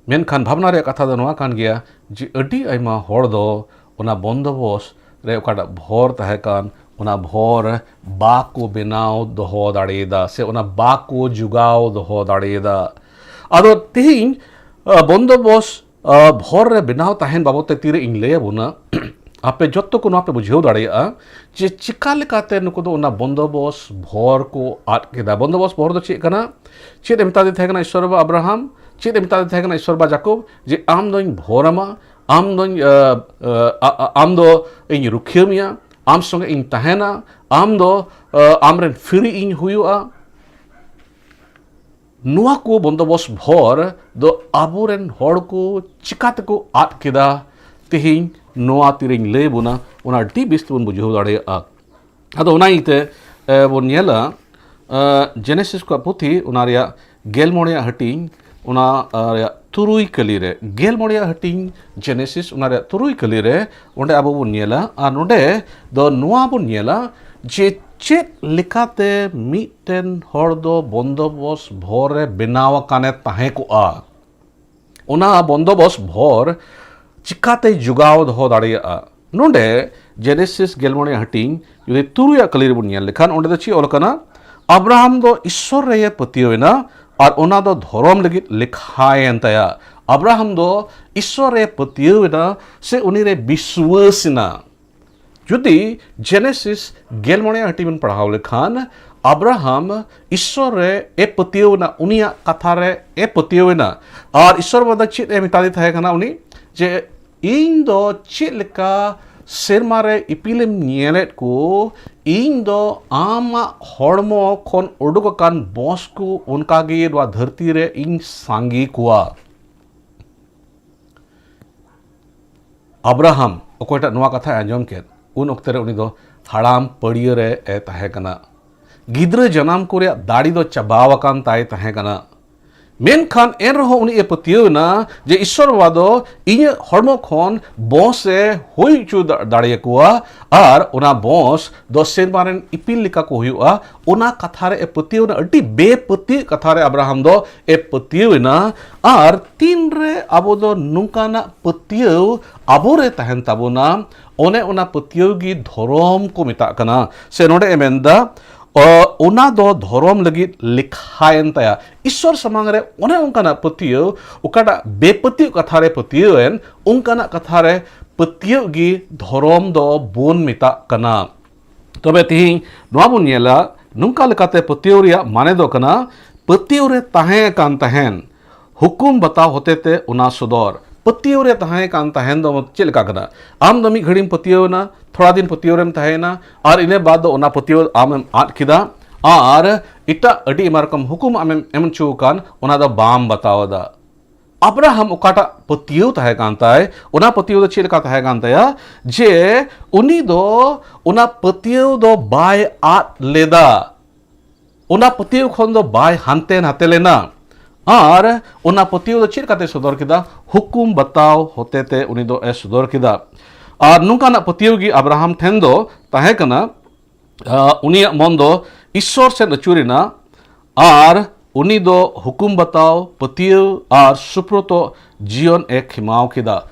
ᱢᱮᱱᱠᱷᱟᱱ ᱵᱷᱟᱵᱽᱱᱟ ᱨᱮᱭᱟᱜ ᱠᱟᱛᱷᱟ ᱫᱚ ᱱᱚᱣᱟ ᱠᱟᱱ ᱜᱮᱭᱟ ᱡᱮ ᱟᱹᱰᱤ ᱟᱭᱢᱟ ᱦᱚᱲ ᱫᱚ ᱚᱱᱟ ᱵᱚᱱᱫᱚᱵᱚᱥ ᱨᱮ ᱚᱠᱟᱴᱟᱜ ᱵᱷᱚᱨ ᱛᱟᱦᱮᱸ ᱠᱟᱱ, ᱚᱱᱟ ᱵᱷᱚᱨ ᱵᱟᱠᱚ ᱵᱮᱱᱟᱣ ᱫᱚᱦᱚ ᱫᱟᱲᱮᱭᱟᱫᱟ ᱥᱮ ᱚᱱᱟ ᱵᱟᱠᱚ ᱡᱚᱜᱟᱣ ᱫᱚᱦᱚ ᱫᱟᱲᱮᱭᱟᱫᱟ᱾ ᱟᱫᱚ ᱛᱮᱦᱮᱧ, ᱟ, ᱵᱚᱱᱫᱚᱵᱚᱥ, ᱟ, ᱵᱷᱚᱨ ᱨᱮ ᱵᱮᱱᱟᱣ ᱛᱟᱦᱮᱱ ᱵᱟᱵᱚᱫ ᱛᱮ ᱛᱤᱨᱮ ᱤᱧ ᱞᱟᱹᱭ ᱟᱵᱚᱱᱟ, ᱟᱯᱮ ᱡᱚᱛᱚ ᱠᱚ ᱱᱚᱣᱟ ᱯᱮ ᱵᱩᱡᱷᱟᱹᱣ ᱫᱟᱲᱮᱭᱟᱜᱼᱟ ᱡᱮ ᱪᱤᱠᱟ ᱞᱮᱠᱟᱛᱮ ᱱᱩᱠᱩ ᱫᱚ ᱚᱱᱟ ᱵᱚᱱᱫᱚᱵᱚᱥ ᱵᱷᱚᱨ ᱠᱚ ᱟᱫ ᱠᱮᱫᱟ᱾ ᱵᱚᱱᱫᱚᱵᱚᱥ ᱵᱷᱚᱨ ᱫᱚ ᱪᱮᱫ ᱠᱟᱱᱟ? ᱪᱮᱫ ᱮ ᱢᱮᱛᱟᱫᱮ ᱛᱟᱦᱮᱸ ᱠᱟᱱᱟ ᱤᱥᱚᱨ ᱵᱟ ᱟᱵᱨᱟᱦᱟᱢ? ᱪᱮᱫ ᱮ ᱢᱮᱛᱟᱫᱮ ᱛᱟᱦᱮᱸ ᱠᱟᱱᱟ ᱤᱥᱚᱨ ᱵᱟ ᱡᱟᱠᱚᱵ? ᱡᱮ ᱟᱢ ᱫᱚᱧ ᱵᱷᱚᱨ ᱟᱢᱟ, ᱟᱢ ᱫᱚᱧ, ᱟ, ᱟ, ᱟ, ᱟᱢ ᱫᱚ ᱤᱧ ᱨᱩᱠᱷᱤᱭᱟᱹ ᱢᱮᱭᱟ, ᱟᱢ ᱥᱚᱸᱜᱮ ᱤᱧ ᱛᱟᱦᱮᱱᱟ, ᱟᱢ ᱫᱚ, ᱟ, ᱟᱢᱨᱮᱱ ᱯᱷᱤᱨᱤ ᱤᱧ ᱦᱩᱭᱩᱜᱼᱟ᱾ ᱱᱚᱣᱟ ᱠᱚ ᱵᱚᱱᱫᱚᱵᱚᱥ ᱵᱷᱚᱨ ᱫᱚ ᱟᱵᱚᱨᱮᱱ ᱦᱚᱲ ᱠᱚ ᱪᱤᱠᱟ ᱛᱮᱠᱚ ᱟᱫ ᱠᱮᱫᱟ? ᱛᱮᱦᱮᱧ ᱱᱚᱣᱟ ᱛᱤᱨᱮᱧ ᱞᱟᱹᱭ ᱵᱚᱱᱟ, ᱚᱱᱟ ᱟᱹᱰᱤ ᱵᱮᱥ ᱛᱮᱵᱚᱱ ᱵᱩᱡᱷᱟᱹᱣ ᱫᱟᱲᱮᱭᱟᱜᱼᱟ᱾ ᱟᱫᱚ ᱚᱱᱟ ᱤᱭᱟᱹᱛᱮ, ᱮ, ᱵᱚᱱ ᱧᱮᱞᱟ, ᱮ, ᱡᱮᱱᱮᱥᱤᱥ ᱠᱚᱣᱟᱜ ᱯᱩᱛᱷᱤ, ᱚᱱᱟ ᱨᱮᱭᱟᱜ ᱜᱮᱞ ᱢᱚᱬᱮᱭᱟᱜ ᱦᱟᱹᱴᱤᱧ, ᱚᱱᱟ, ᱮ, ᱨᱮᱭᱟᱜ ᱛᱩᱨᱩᱭ ᱠᱟᱹᱞᱤ ᱨᱮ, ᱜᱮᱞ ᱢᱚᱬᱮᱭᱟᱜ ᱦᱟᱹᱴᱤᱧ ᱡᱮᱱᱮᱥᱤᱥ, ᱚᱱᱟ ᱨᱮᱭᱟᱜ ᱛᱩᱨᱩᱭ ᱠᱟᱹᱞᱤ ᱨᱮ, ᱚᱸᱰᱮ ᱟᱵᱚ ᱵᱚᱱ ᱧᱮᱞᱟ᱾ ᱟᱨ ᱱᱚᱰᱮ ᱫᱚ ᱱᱚᱣᱟ ᱵᱚᱱ ᱧᱮᱞᱟ ᱡᱮ ᱪᱮᱫ ᱞᱮᱠᱟᱛᱮ ᱢᱤᱫᱴᱮᱱ ᱦᱚᱲ ᱫᱚ ᱵᱚᱱᱫᱚᱵᱚᱥ ᱵᱷᱚᱨ ᱨᱮ ᱵᱮᱱᱟᱣ ᱟᱠᱟᱱᱮ ᱛᱟᱦᱮᱸ ᱠᱚᱜᱼᱟ᱾ ᱚᱱᱟ ᱵᱚᱱᱫᱚᱵᱚᱥ ᱵᱷᱚᱨ ᱪᱤᱠᱟᱛᱮ ᱡᱚᱜᱟᱣ ᱫᱚᱦᱚ ᱫᱟᱲᱮᱭᱟᱜᱼᱟ? ᱱᱚᱰᱮ ᱡᱮᱱᱮᱥᱤᱥ ᱜᱮᱞ ᱢᱚᱬᱮ ᱦᱟᱹᱴᱤᱧ ᱡᱩᱫᱤ ᱛᱩᱨᱩᱭᱟᱜ ᱠᱟᱹᱞᱤ ᱨᱮᱵᱚᱱ ᱧᱮᱞ ᱞᱮᱠᱷᱟᱱ, ᱚᱸᱰᱮ ᱫᱚ ᱪᱮᱫ ᱚᱞ ᱟᱠᱟᱱᱟ? ᱟᱵᱨᱟᱦᱟᱢ ᱫᱚ ᱤᱥᱥᱚᱨ ᱨᱮᱭᱮ ᱯᱟᱹᱛᱭᱟᱹᱣ ᱮᱱᱟ ᱟᱨ ᱚᱱᱟ ᱫᱚ ᱫᱷᱚᱨᱚᱢ ᱞᱟᱹᱜᱤᱫ ᱞᱮᱠᱷᱟᱭᱮᱱ ᱛᱟᱭᱟ᱾ ᱟᱵᱨᱟᱦᱟᱢ ᱫᱚ ᱤᱥᱥᱚᱨ ᱨᱮ ᱯᱟᱹᱛᱭᱟᱹᱣ ᱮᱱᱟ ᱥᱮ ᱩᱱᱤ ᱨᱮ ᱵᱤᱥᱣᱟᱹᱥ ᱮᱱᱟ᱾ ᱡᱩᱫᱤ ᱡᱮᱱᱮᱥᱤᱥ ᱜᱮᱞ ᱢᱚᱬᱮ ᱦᱟᱹᱴᱤᱧ ᱵᱚᱱ ᱯᱟᱲᱦᱟᱣ ᱞᱮᱠᱷᱟᱱ, ᱟᱵᱨᱟᱦᱟᱢ ᱤᱥᱥᱚᱨ ᱨᱮ ᱮ ᱯᱟᱹᱛᱭᱟᱹᱣ ᱮᱱᱟ, ᱩᱱᱤᱭᱟᱜ ᱠᱟᱛᱷᱟ ᱨᱮ ᱮ ᱯᱟᱹᱛᱭᱟᱹᱣ ᱮᱱᱟ᱾ ᱟᱨ ᱤᱥᱥᱚᱨ ᱵᱟᱵᱟ ᱫᱚ ᱪᱮᱫ ᱮ ᱢᱮᱛᱟᱫᱮ ᱛᱟᱦᱮᱸ ᱠᱟᱱᱟ? ᱩᱱᱤ ᱡᱮ, "ᱤᱧ ᱫᱚ ᱪᱮᱫ ᱞᱮᱠᱟ ᱥᱮᱨᱢᱟ ᱨᱮ ᱤᱯᱤᱞᱮᱢ ᱧᱮᱞᱮᱫ ᱠᱚ, ᱤᱧ ᱫᱚ ᱟᱢᱟᱜ ᱦᱚᱲᱢᱚ ᱠᱷᱚᱱ ᱩᱰᱩᱠ ᱟᱠᱟᱱ ᱵᱚᱸᱥ ᱠᱚ ᱚᱱᱠᱟᱜᱮ ᱱᱚᱣᱟ ᱫᱷᱟᱹᱨᱛᱤ ᱨᱮ ᱤᱧ ᱥᱟᱸᱜᱮ ᱠᱚᱣᱟ᱾" ᱟᱵᱨᱟᱦᱟᱢ ᱚᱠᱚᱭᱴᱟᱜ ᱱᱚᱣᱟ ᱠᱟᱛᱷᱟᱭ ᱟᱸᱡᱚᱢ ᱠᱮᱫ, ᱩᱱ ᱚᱠᱛᱮ ᱨᱮ ᱩᱱᱤ ᱫᱚ ᱦᱟᱲᱟᱢ ᱯᱟᱹᱲᱭᱟᱹ ᱨᱮ ᱮ ᱛᱟᱦᱮᱸ ᱠᱟᱱᱟ᱾ ᱜᱤᱫᱽᱨᱟᱹ ᱡᱟᱱᱟᱢ ᱠᱚ ᱨᱮᱭᱟᱜ ᱫᱟᱲᱮ ᱫᱚ ᱪᱟᱵᱟᱣ ᱟᱠᱟᱱ ᱛᱟᱭ ᱛᱟᱦᱮᱸ ᱠᱟᱱᱟ᱾ ᱢᱮᱱᱠᱷᱟᱱ ᱮᱱ ᱨᱮᱦᱚᱸ ᱩᱱᱤ ᱮ ᱯᱟᱹᱛᱭᱟᱹᱣ ᱮᱱᱟ ᱡᱮ ᱤᱥᱥᱚᱨ ᱵᱟᱵᱟ ᱫᱚ ᱤᱧᱟᱹᱜ ᱦᱚᱲᱢᱚ ᱠᱷᱚᱱ ᱵᱚᱸᱥ ᱮ ᱦᱩᱭ ᱦᱚᱪᱚ ᱫᱟ-, ᱫᱟᱲᱮᱭᱟᱠᱚᱣᱟ, ᱟᱨ ᱚᱱᱟ ᱵᱚᱸᱥ ᱫᱚ ᱥᱮᱨᱢᱟ ᱨᱮᱱ ᱤᱯᱤᱞ ᱞᱮᱠᱟ ᱠᱚ ᱦᱩᱭᱩᱜᱼᱟ᱾ ᱚᱱᱟ ᱠᱟᱛᱷᱟ ᱨᱮ ᱮ ᱯᱟᱹᱛᱭᱟᱹᱣ ᱮᱱᱟ, ᱟᱹᱰᱤ ᱵᱮᱯᱟᱹᱛᱭᱟᱹᱜ ᱠᱟᱛᱷᱟ ᱨᱮ ᱟᱵᱨᱟᱦᱟᱢ ᱫᱚ ᱮ ᱯᱟᱹᱛᱭᱟᱹᱣ ᱮᱱᱟ᱾ ᱟᱨ ᱛᱤᱱᱨᱮ ᱟᱵᱚ ᱫᱚ ᱱᱚᱝᱠᱟᱱᱟᱜ ᱯᱟᱹᱛᱭᱟᱹᱣ ᱟᱵᱚᱨᱮ ᱛᱟᱦᱮᱱ ᱛᱟᱵᱚᱱᱟ, ᱚᱱᱮ ᱚᱱᱟ ᱯᱟᱹᱛᱭᱟᱹᱣ ᱜᱮ ᱫᱷᱚᱨᱚᱢ ᱠᱚ ᱢᱮᱛᱟᱜ ᱠᱟᱱᱟ᱾ ᱥᱮ ᱱᱚᱰᱮ ᱮ ᱢᱮᱱᱫᱟ, ᱚ, ᱚᱱᱟ ᱫᱚ ᱫᱷᱚᱨᱚᱢ ᱞᱟᱹᱜᱤᱫ ᱞᱮᱠᱷᱟᱭᱮᱱ ᱛᱟᱭᱟ᱾ ᱤᱥᱥᱚᱨ ᱥᱟᱢᱟᱝ ᱨᱮ ᱚᱱᱮ ᱚᱱᱠᱟᱱᱟᱜ ᱯᱟᱹᱛᱭᱟᱹᱣ, ᱚᱠᱟᱴᱟᱜ ᱵᱮᱯᱟᱹᱛᱭᱟᱹᱣ ᱠᱟᱛᱷᱟ ᱨᱮ ᱯᱟᱹᱛᱭᱟᱹᱣ ᱮᱱ, ᱚᱱᱠᱟᱱᱟᱜ ᱠᱟᱛᱷᱟ ᱨᱮ ᱯᱟᱹᱛᱭᱟᱹᱣ ᱜᱮ ᱫᱷᱚᱨᱚᱢ ᱫᱚ ᱵᱚᱱ ᱢᱮᱛᱟᱜ ᱠᱟᱱᱟ᱾ ᱛᱚᱵᱮ ᱛᱤᱦᱤᱧ ᱱᱚᱣᱟ ᱵᱚᱱ ᱧᱮᱞᱟ, ᱱᱚᱝᱠᱟ ᱞᱮᱠᱟᱛᱮ ᱯᱟᱹᱛᱭᱟᱹᱣ ᱨᱮᱭᱟᱜ ᱢᱟᱱᱮ ᱫᱚ ᱠᱟᱱᱟ, ᱯᱟᱹᱛᱭᱟᱹᱣ ᱨᱮ ᱛᱟᱦᱮᱸ ᱟᱠᱟᱱ ᱛᱟᱦᱮᱱ, ᱦᱩᱠᱩᱢ ᱵᱟᱛᱟᱣ ᱦᱚᱛᱮᱛᱮ ᱚᱱᱟ ᱥᱚᱫᱚᱨ᱾ ᱯᱟᱹᱛᱭᱟᱹᱣ ᱨᱮ ᱛᱟᱦᱮᱸ ᱠᱟᱱ ᱛᱟᱦᱮᱱ ᱫᱚ ᱪᱮᱫ ᱞᱮᱠᱟ ᱠᱟᱱᱟ? ᱟᱢ ᱫᱚ ᱢᱤᱫ ᱜᱷᱟᱹᱲᱤᱢ ᱯᱟᱹᱛᱭᱟᱹᱣ ᱮᱱᱟ, ᱛᱷᱚᱲᱟ ᱫᱤᱱ ᱯᱟᱹᱛᱭᱟᱹᱣ ᱨᱮᱢ ᱛᱟᱦᱮᱸᱭᱮᱱᱟ, ᱟᱨ ᱤᱱᱟᱹ ᱵᱟᱫ ᱫᱚ ᱚᱱᱟ ᱯᱟᱹᱛᱭᱟᱹᱣ ᱟᱢᱮᱢ ᱟᱫ ᱠᱮᱫᱟ, ᱟᱨ ᱮᱴᱟᱜ ᱟᱹᱰᱤ ᱟᱭᱢᱟ ᱨᱚᱠᱚᱢ ᱦᱩᱠᱩᱢ ᱟᱢᱮᱢ ᱮᱢ ᱦᱚᱪᱚ ᱟᱠᱟᱱ, ᱚᱱᱟ ᱫᱚ ᱵᱟᱢ ᱵᱟᱛᱟᱣ ᱮᱫᱟ᱾ ᱟᱵᱨᱟᱦᱟᱢ ᱚᱠᱟᱴᱟᱜ ᱯᱟᱹᱛᱭᱟᱹᱣ ᱛᱟᱦᱮᱸ ᱠᱟᱱ ᱛᱟᱭ, ᱚᱱᱟ ᱯᱟᱹᱛᱭᱟᱹᱣ ᱫᱚ ᱪᱮᱫ ᱞᱮᱠᱟ ᱛᱟᱦᱮᱸ ᱠᱟᱱ ᱛᱟᱭᱟ? ᱡᱮ ᱩᱱᱤ ᱫᱚ ᱚᱱᱟ ᱯᱟᱹᱛᱭᱟᱹᱣ ᱫᱚ ᱵᱟᱭ ᱟᱫ ᱞᱮᱫᱟ᱾ ᱚᱱᱟ ᱯᱟᱹᱛᱭᱟᱹᱣ ᱠᱷᱚᱱ ᱫᱚ ᱵᱟᱭ ᱦᱟᱱᱛᱮ ᱱᱟᱛᱮ ᱞᱮᱱᱟ᱾ ᱟᱨ ᱚᱱᱟ ᱯᱟᱹᱛᱭᱟᱹᱣ ᱫᱚ ᱪᱮᱫ ᱞᱮᱠᱟᱛᱮ ᱥᱚᱫᱚᱨ ᱠᱮᱫᱟ? ᱦᱩᱠᱩᱢ ᱵᱟᱛᱟᱣ ᱦᱚᱛᱮᱛᱮ ᱩᱱᱤ ᱫᱚ ᱮ ᱥᱚᱫᱚᱨ ᱠᱮᱫᱟ᱾ ᱟᱨ ᱱᱚᱝᱠᱟᱱᱟᱜ ᱯᱟᱹᱛᱭᱟᱹᱣ ᱜᱮ ᱟᱵᱨᱟᱦᱟᱢ ᱴᱷᱮᱱ ᱫᱚ ᱛᱟᱦᱮᱸ ᱠᱟᱱᱟ᱾ ᱟᱨ ᱩᱱᱤᱭᱟᱜ ᱢᱚᱱ ᱫᱚ ᱤᱥᱥᱚᱨ ᱥᱮᱫ ᱟᱹᱪᱩᱨ ᱮᱱᱟ, ᱟᱨ ᱩᱱᱤ ᱫᱚ ᱦᱩᱠᱩᱢ ᱵᱟᱛᱟᱣ, ᱯᱟᱹᱛᱭᱟᱹᱣ ᱟᱨ ᱥᱩᱯᱨᱚᱛᱚ ᱡᱤᱭᱚᱱ ᱮ ᱠᱷᱮᱢᱟᱣ ᱠᱮᱫᱟ᱾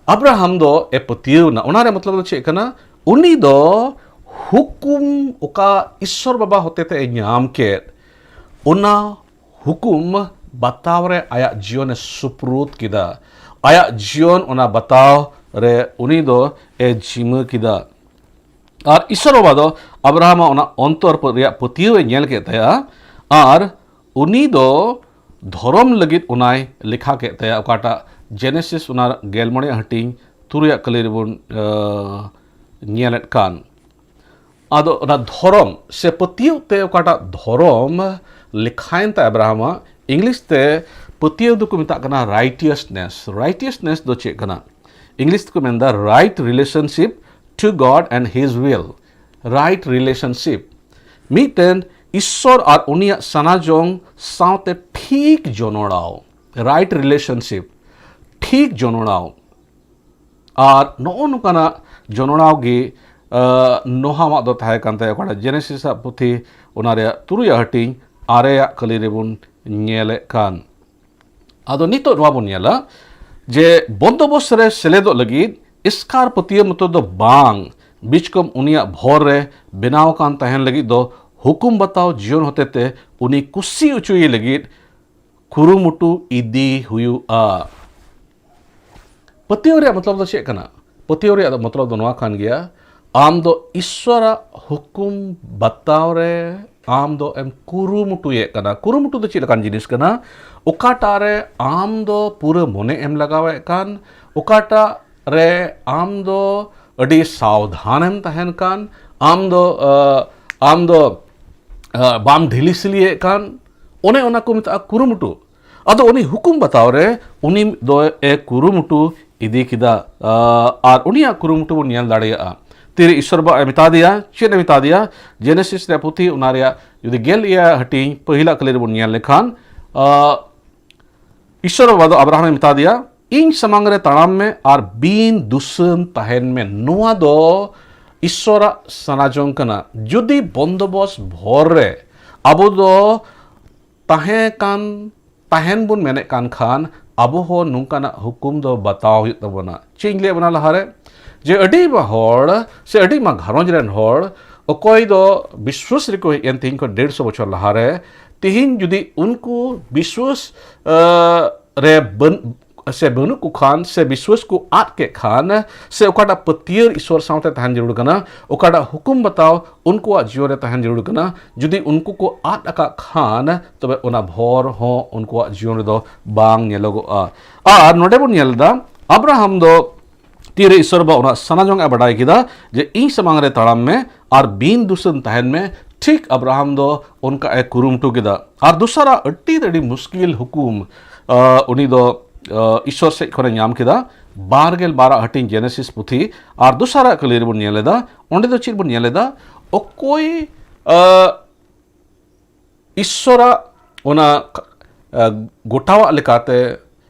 ᱟᱵᱨᱟᱦᱟᱢ ᱫᱚ ᱮ ᱯᱟᱹᱛᱭᱟᱹᱣ ᱮᱱᱟ᱾ ᱚᱱᱟ ᱨᱮ ᱢᱚᱛᱞᱚᱵ ᱫᱚ ᱪᱮᱫ ᱠᱟᱱᱟ? ᱩᱱᱤ ᱫᱚ ᱦᱩᱠᱩᱢ ᱚᱠᱟ ᱤᱥᱥᱚᱨ ᱵᱟᱵᱟ ᱦᱚᱛᱮᱛᱮ ᱮ ᱧᱟᱢ ᱠᱮᱫ, ᱚᱱᱟ ᱦᱩᱠᱩᱢ ᱵᱟᱛᱟᱣ ᱨᱮ ᱟᱭᱟᱜ ᱡᱤᱭᱚᱱ ᱮ ᱥᱩᱯᱨᱩᱫ ᱠᱮᱫᱟ᱾ ᱟᱭᱟᱜ ᱡᱤᱭᱚᱱ ᱚᱱᱟ ᱵᱟᱛᱟᱣ ᱨᱮ ᱩᱱᱤ ᱫᱚ ᱮ ᱡᱤᱢᱟᱹ ᱠᱮᱫᱟ᱾ ᱟᱨ ᱤᱥᱥᱚᱨ ᱵᱟᱵᱟ ᱫᱚ ᱟᱵᱨᱟᱦᱟᱢᱟᱜ ᱚᱱᱟ ᱚᱱᱛᱚᱨ ᱨᱮᱭᱟᱜ ᱯᱟᱹᱛᱭᱟᱹᱣ ᱮ ᱧᱮᱞ ᱠᱮᱫ ᱛᱟᱭᱟ, ᱟᱨ ᱩᱱᱤ ᱫᱚ ᱫᱷᱚᱨᱚᱢ ᱞᱟᱹᱜᱤᱫ ᱚᱱᱟᱭ ᱞᱮᱠᱷᱟ ᱠᱮᱫ ᱛᱟᱭᱟ, ᱚᱠᱟᱴᱟᱜ ᱡᱮᱱᱮᱥᱤᱥ ᱚᱱᱟ ᱜᱮᱞ ᱢᱚᱬᱮ ᱦᱟᱹᱴᱤᱧ ᱛᱩᱨᱩᱭᱟᱜ ᱠᱟᱹᱞᱤ ᱨᱮᱵᱚᱱ ᱧᱮᱞᱮᱫ ᱠᱟᱱ᱾ ᱟᱫᱚ ᱚᱱᱟ ᱫᱷᱚᱨᱚᱢ ᱥᱮ ᱯᱟᱹᱛᱭᱟᱹᱣ ᱛᱮ ᱚᱠᱟᱴᱟᱜ ᱫᱷᱚᱨᱚᱢ ᱞᱮᱠᱷᱟᱭᱮᱱ ᱛᱟᱭ ᱟᱵᱨᱟᱦᱟᱢᱟᱜ, ᱤᱝᱞᱤᱥ ᱛᱮ ᱯᱟᱹᱛᱭᱟᱹᱣ ᱫᱚᱠᱚ ᱢᱮᱛᱟᱜ ᱠᱟᱱᱟ ᱨᱟᱭᱴᱤᱭᱟᱥᱱᱮᱥ᱾ ᱨᱟᱭᱴᱤᱭᱟᱥᱱᱮᱥ ᱫᱚ ᱪᱮᱫ ᱠᱟᱱᱟ? ᱤᱝᱞᱤᱥ ᱛᱮᱠᱚ ᱢᱮᱱᱫᱟ right relationship to God and His will. Right relationship, ᱢᱤᱫᱴᱮᱱ ᱤᱥᱥᱚᱨ ᱟᱨ ᱩᱱᱤᱭᱟᱜ ᱥᱟᱱᱟᱡᱚᱝ ᱥᱟᱶᱛᱮ ᱴᱷᱤᱠ ᱡᱚᱱᱚᱲᱟᱣ᱾ ᱨᱟᱭᱤᱴ ᱨᱤᱞᱮᱥᱚᱱᱥᱤᱯ, ᱴᱷᱤᱠ ᱡᱚᱱᱚᱲᱟᱣ᱾ ᱟᱨ ᱱᱚᱜᱼᱚ ᱱᱚᱝᱠᱟᱱᱟᱜ ᱡᱚᱱᱚᱲᱟᱣ ᱜᱮ ᱱᱚᱦᱟᱣᱟᱜ ᱫᱚ ᱛᱟᱦᱮᱸ ᱠᱟᱱ ᱛᱟᱭᱟ᱾ ᱚᱠᱟᱴᱟᱜ ᱡᱮᱱᱮᱥᱤᱥ ᱟᱜ ᱯᱩᱛᱷᱤ, ᱚᱱᱟ ᱨᱮᱭᱟᱜ ᱛᱩᱨᱩᱭᱟᱜ ᱦᱟᱹᱴᱤᱧ, ᱟᱨᱮᱭᱟᱜ ᱠᱟᱹᱞᱤ ᱨᱮᱵᱚᱱ ᱧᱮᱞᱮᱫ ᱠᱟᱱ᱾ ᱟᱫᱚ ᱱᱤᱛᱚᱜ ᱱᱚᱣᱟ ᱵᱚᱱ ᱧᱮᱞᱟ ᱡᱮ ᱵᱚᱱᱫᱚᱵᱚᱥ ᱨᱮ ᱥᱮᱞᱮᱫᱚᱜ ᱞᱟᱹᱜᱤᱫ ᱮᱥᱠᱟᱨ ᱯᱟᱹᱛᱭᱟᱹᱣ ᱢᱚᱛᱚ ᱫᱚ ᱵᱟᱝ, ᱵᱤᱪᱠᱚᱢ ᱩᱱᱤᱭᱟᱜ ᱵᱷᱚᱨ ᱨᱮ ᱵᱮᱱᱟᱣ ᱟᱠᱟᱱ ᱛᱟᱦᱮᱱ ᱞᱟᱹᱜᱤᱫ ᱫᱚ ᱦᱩᱠᱩᱢ ᱵᱟᱛᱟᱣ ᱡᱤᱭᱚᱱ ᱦᱚᱛᱮᱛᱮ ᱩᱱᱤ ᱠᱩᱥᱤ ᱚᱪᱚᱭᱮ ᱞᱟᱹᱜᱤᱫ ᱠᱩᱨᱩᱢᱩᱴᱩ ᱤᱫᱤ ᱦᱩᱭᱩᱜᱼᱟ᱾ ᱯᱟᱹᱛᱭᱟᱹᱣ ᱨᱮᱭᱟᱜ ᱢᱚᱛᱞᱚᱵ ᱫᱚ ᱪᱮᱫ ᱠᱟᱱᱟ? ᱯᱟᱹᱛᱭᱟᱹᱣ ᱨᱮᱭᱟᱜ ᱫᱚ ᱢᱚᱛᱞᱚᱵ ᱫᱚ ᱱᱚᱣᱟ ᱠᱟᱱ ᱜᱮᱭᱟ, ᱟᱢ ᱫᱚ ᱤᱥᱥᱚᱨᱟᱜ ᱦᱩᱠᱩᱢ ᱵᱟᱛᱟᱣ ᱨᱮ ᱟᱢ ᱫᱚ ᱮᱢ ᱠᱩᱨᱩᱢᱩᱴᱩᱭᱮᱫ ᱠᱟᱱᱟ᱾ ᱠᱩᱨᱩᱢᱩᱴᱩ ᱫᱚ ᱪᱮᱫ ᱞᱮᱠᱟᱱ ᱡᱤᱱᱤᱥ ᱠᱟᱱᱟ? ᱚᱠᱟᱴᱟᱜ ᱨᱮ ᱟᱢ ᱫᱚ ᱯᱩᱨᱟᱹ ᱢᱚᱱᱮ ᱮᱢ ᱞᱟᱜᱟᱣᱮᱫ ᱠᱟᱱ, ᱚᱠᱟᱴᱟᱜ ᱨᱮ ᱟᱢ ᱫᱚ ᱟᱹᱰᱤ ᱥᱟᱵᱫᱷᱟᱱᱮᱢ ᱛᱟᱦᱮᱱ ᱠᱟᱱ, ᱟᱢ ᱫᱚ ᱟᱢ ᱫᱚ ᱵᱟᱢ ᱰᱷᱤᱞᱤ ᱥᱤᱞᱤᱭᱮᱫ ᱠᱟᱱ, ᱚᱱᱮ ᱚᱱᱟ ᱠᱚ ᱢᱮᱛᱟᱜᱼᱟ ᱠᱩᱨᱩᱢᱩᱴᱩ᱾ ᱟᱫᱚ ᱩᱱᱤ ᱦᱩᱠᱩᱢ ᱵᱟᱛᱟᱣ ᱨᱮ ᱩᱱᱤ ᱫᱚ ᱮ ᱠᱩᱨᱩᱢᱩᱴᱩ ᱤᱫᱤ ᱠᱮᱫᱟ᱾ ᱟᱨ ᱩᱱᱤᱭᱟᱜ ᱠᱩᱨᱩᱢᱩᱴᱩ ᱵᱚᱱ ᱧᱮᱞ ᱫᱟᱲᱮᱭᱟᱜᱼᱟ᱾ ᱛᱤᱨᱮ ᱤᱥᱥᱚᱨ ᱵᱟᱵᱟ ᱮ ᱢᱮᱛᱟ ᱫᱮᱭᱟ, ᱪᱮᱫ ᱮ ᱢᱮᱛᱟ ᱫᱮᱭᱟ? ᱡᱮᱱᱮᱥᱤᱥ ᱨᱮᱭᱟᱜ ᱯᱩᱛᱷᱤ, ᱚᱱᱟ ᱨᱮᱭᱟᱜ ᱡᱩᱫᱤ ᱜᱮᱞ ᱮᱭᱟᱭ ᱦᱟᱹᱴᱤᱧ, ᱯᱟᱹᱦᱤᱞᱟᱜ ᱠᱟᱹᱞᱤ ᱨᱮᱵᱚᱱ ᱧᱮᱞ ᱞᱮᱠᱷᱟᱱ, ᱤᱥᱥᱚᱨ ᱵᱟᱵᱟ ᱫᱚ ᱟᱵᱨᱟᱦᱟᱢ ᱮ ᱢᱮᱛᱟ ᱫᱮᱭᱟ, ᱤᱧ ᱥᱟᱢᱟᱝ ᱨᱮ ᱛᱟᱲᱟᱢ ᱢᱮ ᱟᱨ ᱵᱤᱱ ᱫᱩᱥᱟᱹᱱ ᱛᱟᱦᱮᱱ ᱢᱮ᱾ ᱱᱚᱣᱟ ᱫᱚ ᱤᱥᱥᱚᱨᱟᱜ ᱥᱟᱱᱟᱡᱚᱝ ᱠᱟᱱᱟ᱾ ᱡᱩᱫᱤ ᱵᱚᱱᱫᱚᱵᱚᱥ ᱵᱷᱚᱨ ᱨᱮ ᱟᱵᱚ ᱫᱚ ᱛᱟᱦᱮᱸ ᱠᱟᱱ, ᱛᱟᱦᱮᱱ ᱵᱚᱱ ᱢᱮᱱᱮᱫ ᱠᱟᱱ ᱠᱷᱟᱱ, ᱟᱵᱚ ᱦᱚᱸ ᱱᱚᱝᱠᱟᱱᱟᱜ ᱦᱩᱠᱩᱢ ᱫᱚ ᱵᱟᱛᱟᱣ ᱦᱩᱭᱩᱜ ᱛᱟᱵᱚᱱᱟ᱾ ᱪᱮᱫ ᱤᱧ ᱞᱟᱹᱭᱟᱫ ᱵᱚᱱᱟ ᱞᱟᱦᱟᱨᱮ, ᱡᱮ ᱟᱹᱰᱤ ᱢᱟ ᱦᱚᱲ ᱥᱮ ᱟᱹᱰᱤ ᱢᱟ ᱜᱷᱟᱨᱚᱸᱡᱽ ᱨᱮᱱ ᱦᱚᱲ, ᱚᱠᱚᱭ ᱫᱚ ᱵᱤᱥᱣᱟᱥ ᱨᱮᱠᱚ ᱦᱮᱡ ᱮᱱ ᱛᱮᱦᱮᱧ ᱠᱷᱚᱱ ᱰᱮᱲᱥᱚ ᱵᱚᱪᱷᱚᱨ ᱞᱟᱦᱟᱨᱮ, ᱛᱮᱦᱮᱧ ᱡᱩᱫᱤ ᱩᱱᱠᱩ ᱵᱤᱥᱣᱟᱥ ᱨᱮ ᱵᱟᱹᱱ- ᱥᱮ ᱵᱟᱹᱱᱩᱜ ᱠᱚ ᱠᱷᱟᱱ, ᱥᱮ ᱵᱤᱥᱣᱟᱥ ᱠᱚ ᱟᱫ ᱠᱮᱫ ᱠᱷᱟᱱ, ᱥᱮ ᱚᱠᱟᱴᱟᱜ ᱯᱟᱹᱛᱭᱟᱹᱣ ᱤᱥᱣᱚᱨ ᱥᱟᱶᱛᱮ ᱛᱟᱦᱮᱱ ᱡᱟᱹᱨᱩᱲ ᱠᱟᱱᱟ, ᱚᱠᱟᱴᱟᱜ ᱦᱩᱠᱩᱢ ᱵᱟᱛᱟᱣ ᱩᱱᱠᱩᱣᱟᱜ ᱡᱤᱭᱚᱱ ᱨᱮ ᱛᱟᱦᱮᱱ ᱡᱟᱹᱨᱩᱲ ᱠᱟᱱᱟ, ᱡᱩᱫᱤ ᱩᱱᱠᱩ ᱠᱚ ᱟᱫ ᱟᱠᱟᱫ ᱠᱷᱟᱱ, ᱛᱚᱵᱮ ᱚᱱᱟ ᱵᱷᱚᱨ ᱦᱚᱸ ᱩᱱᱠᱩᱣᱟᱜ ᱡᱤᱭᱚᱱ ᱨᱮᱫᱚ ᱵᱟᱝ ᱧᱮᱞᱚᱜᱚᱜᱼᱟ᱾ ᱟᱨ ᱱᱚᱰᱮ ᱵᱚᱱ ᱧᱮᱞ ᱮᱫᱟ, ᱟᱵᱨᱟᱦᱟᱢ ᱫᱚ ᱛᱤᱨᱮ ᱤᱥᱚᱨ ᱵᱟᱵᱟ ᱚᱱᱟ ᱥᱟᱱᱟ ᱡᱚᱝ ᱮ ᱵᱟᱰᱟᱭ ᱠᱮᱫᱟ ᱡᱮ, "ᱤᱧ ᱥᱟᱢᱟᱝ ᱨᱮ ᱛᱟᱲᱟᱢ ᱢᱮ ᱟᱨ ᱵᱤᱱ ᱫᱩᱥᱟᱹᱱ ᱛᱟᱦᱮᱱ ᱢᱮ", ᱴᱷᱤᱠ ᱟᱵᱨᱟᱦᱟᱢ ᱫᱚ ᱚᱱᱠᱟ ᱮ ᱠᱩᱨᱩᱢᱩᱴᱩ ᱠᱮᱫᱟ᱾ ᱟᱨ ᱫᱚᱥᱟᱨᱟᱜ ᱟᱹᱰᱤ ᱟᱹᱰᱤ ᱢᱩᱥᱠᱤᱞ ᱦᱩᱠᱩᱢ, ᱟᱸ, ᱩᱱᱤ ᱫᱚ, ᱟᱸ, ᱤᱥᱚᱨ ᱥᱮᱫ ᱠᱷᱚᱱᱮ ᱧᱟᱢ ᱠᱮᱫᱟ᱾ ᱵᱟᱨ ᱜᱮᱞ ᱵᱟᱨᱟᱜ ᱦᱟᱹᱴᱤᱧ ᱡᱮᱱᱮᱥᱤᱥ ᱯᱩᱛᱷᱤ ᱟᱨ ᱫᱚᱥᱟᱨᱟᱜ ᱠᱟᱹᱞᱤ ᱨᱮᱵᱚᱱ ᱧᱮᱞ ᱮᱫᱟ, ᱚᱸᱰᱮ ᱫᱚ ᱪᱮᱫ ᱵᱚᱱ ᱧᱮᱞ ᱮᱫᱟ? ᱚᱠᱚᱭ, ᱟᱸ, ᱤᱥᱥᱚᱨᱟᱜ ᱚᱱᱟ, ᱟᱸ, ᱜᱚᱴᱟᱣᱟᱜ ᱞᱮᱠᱟᱛᱮ,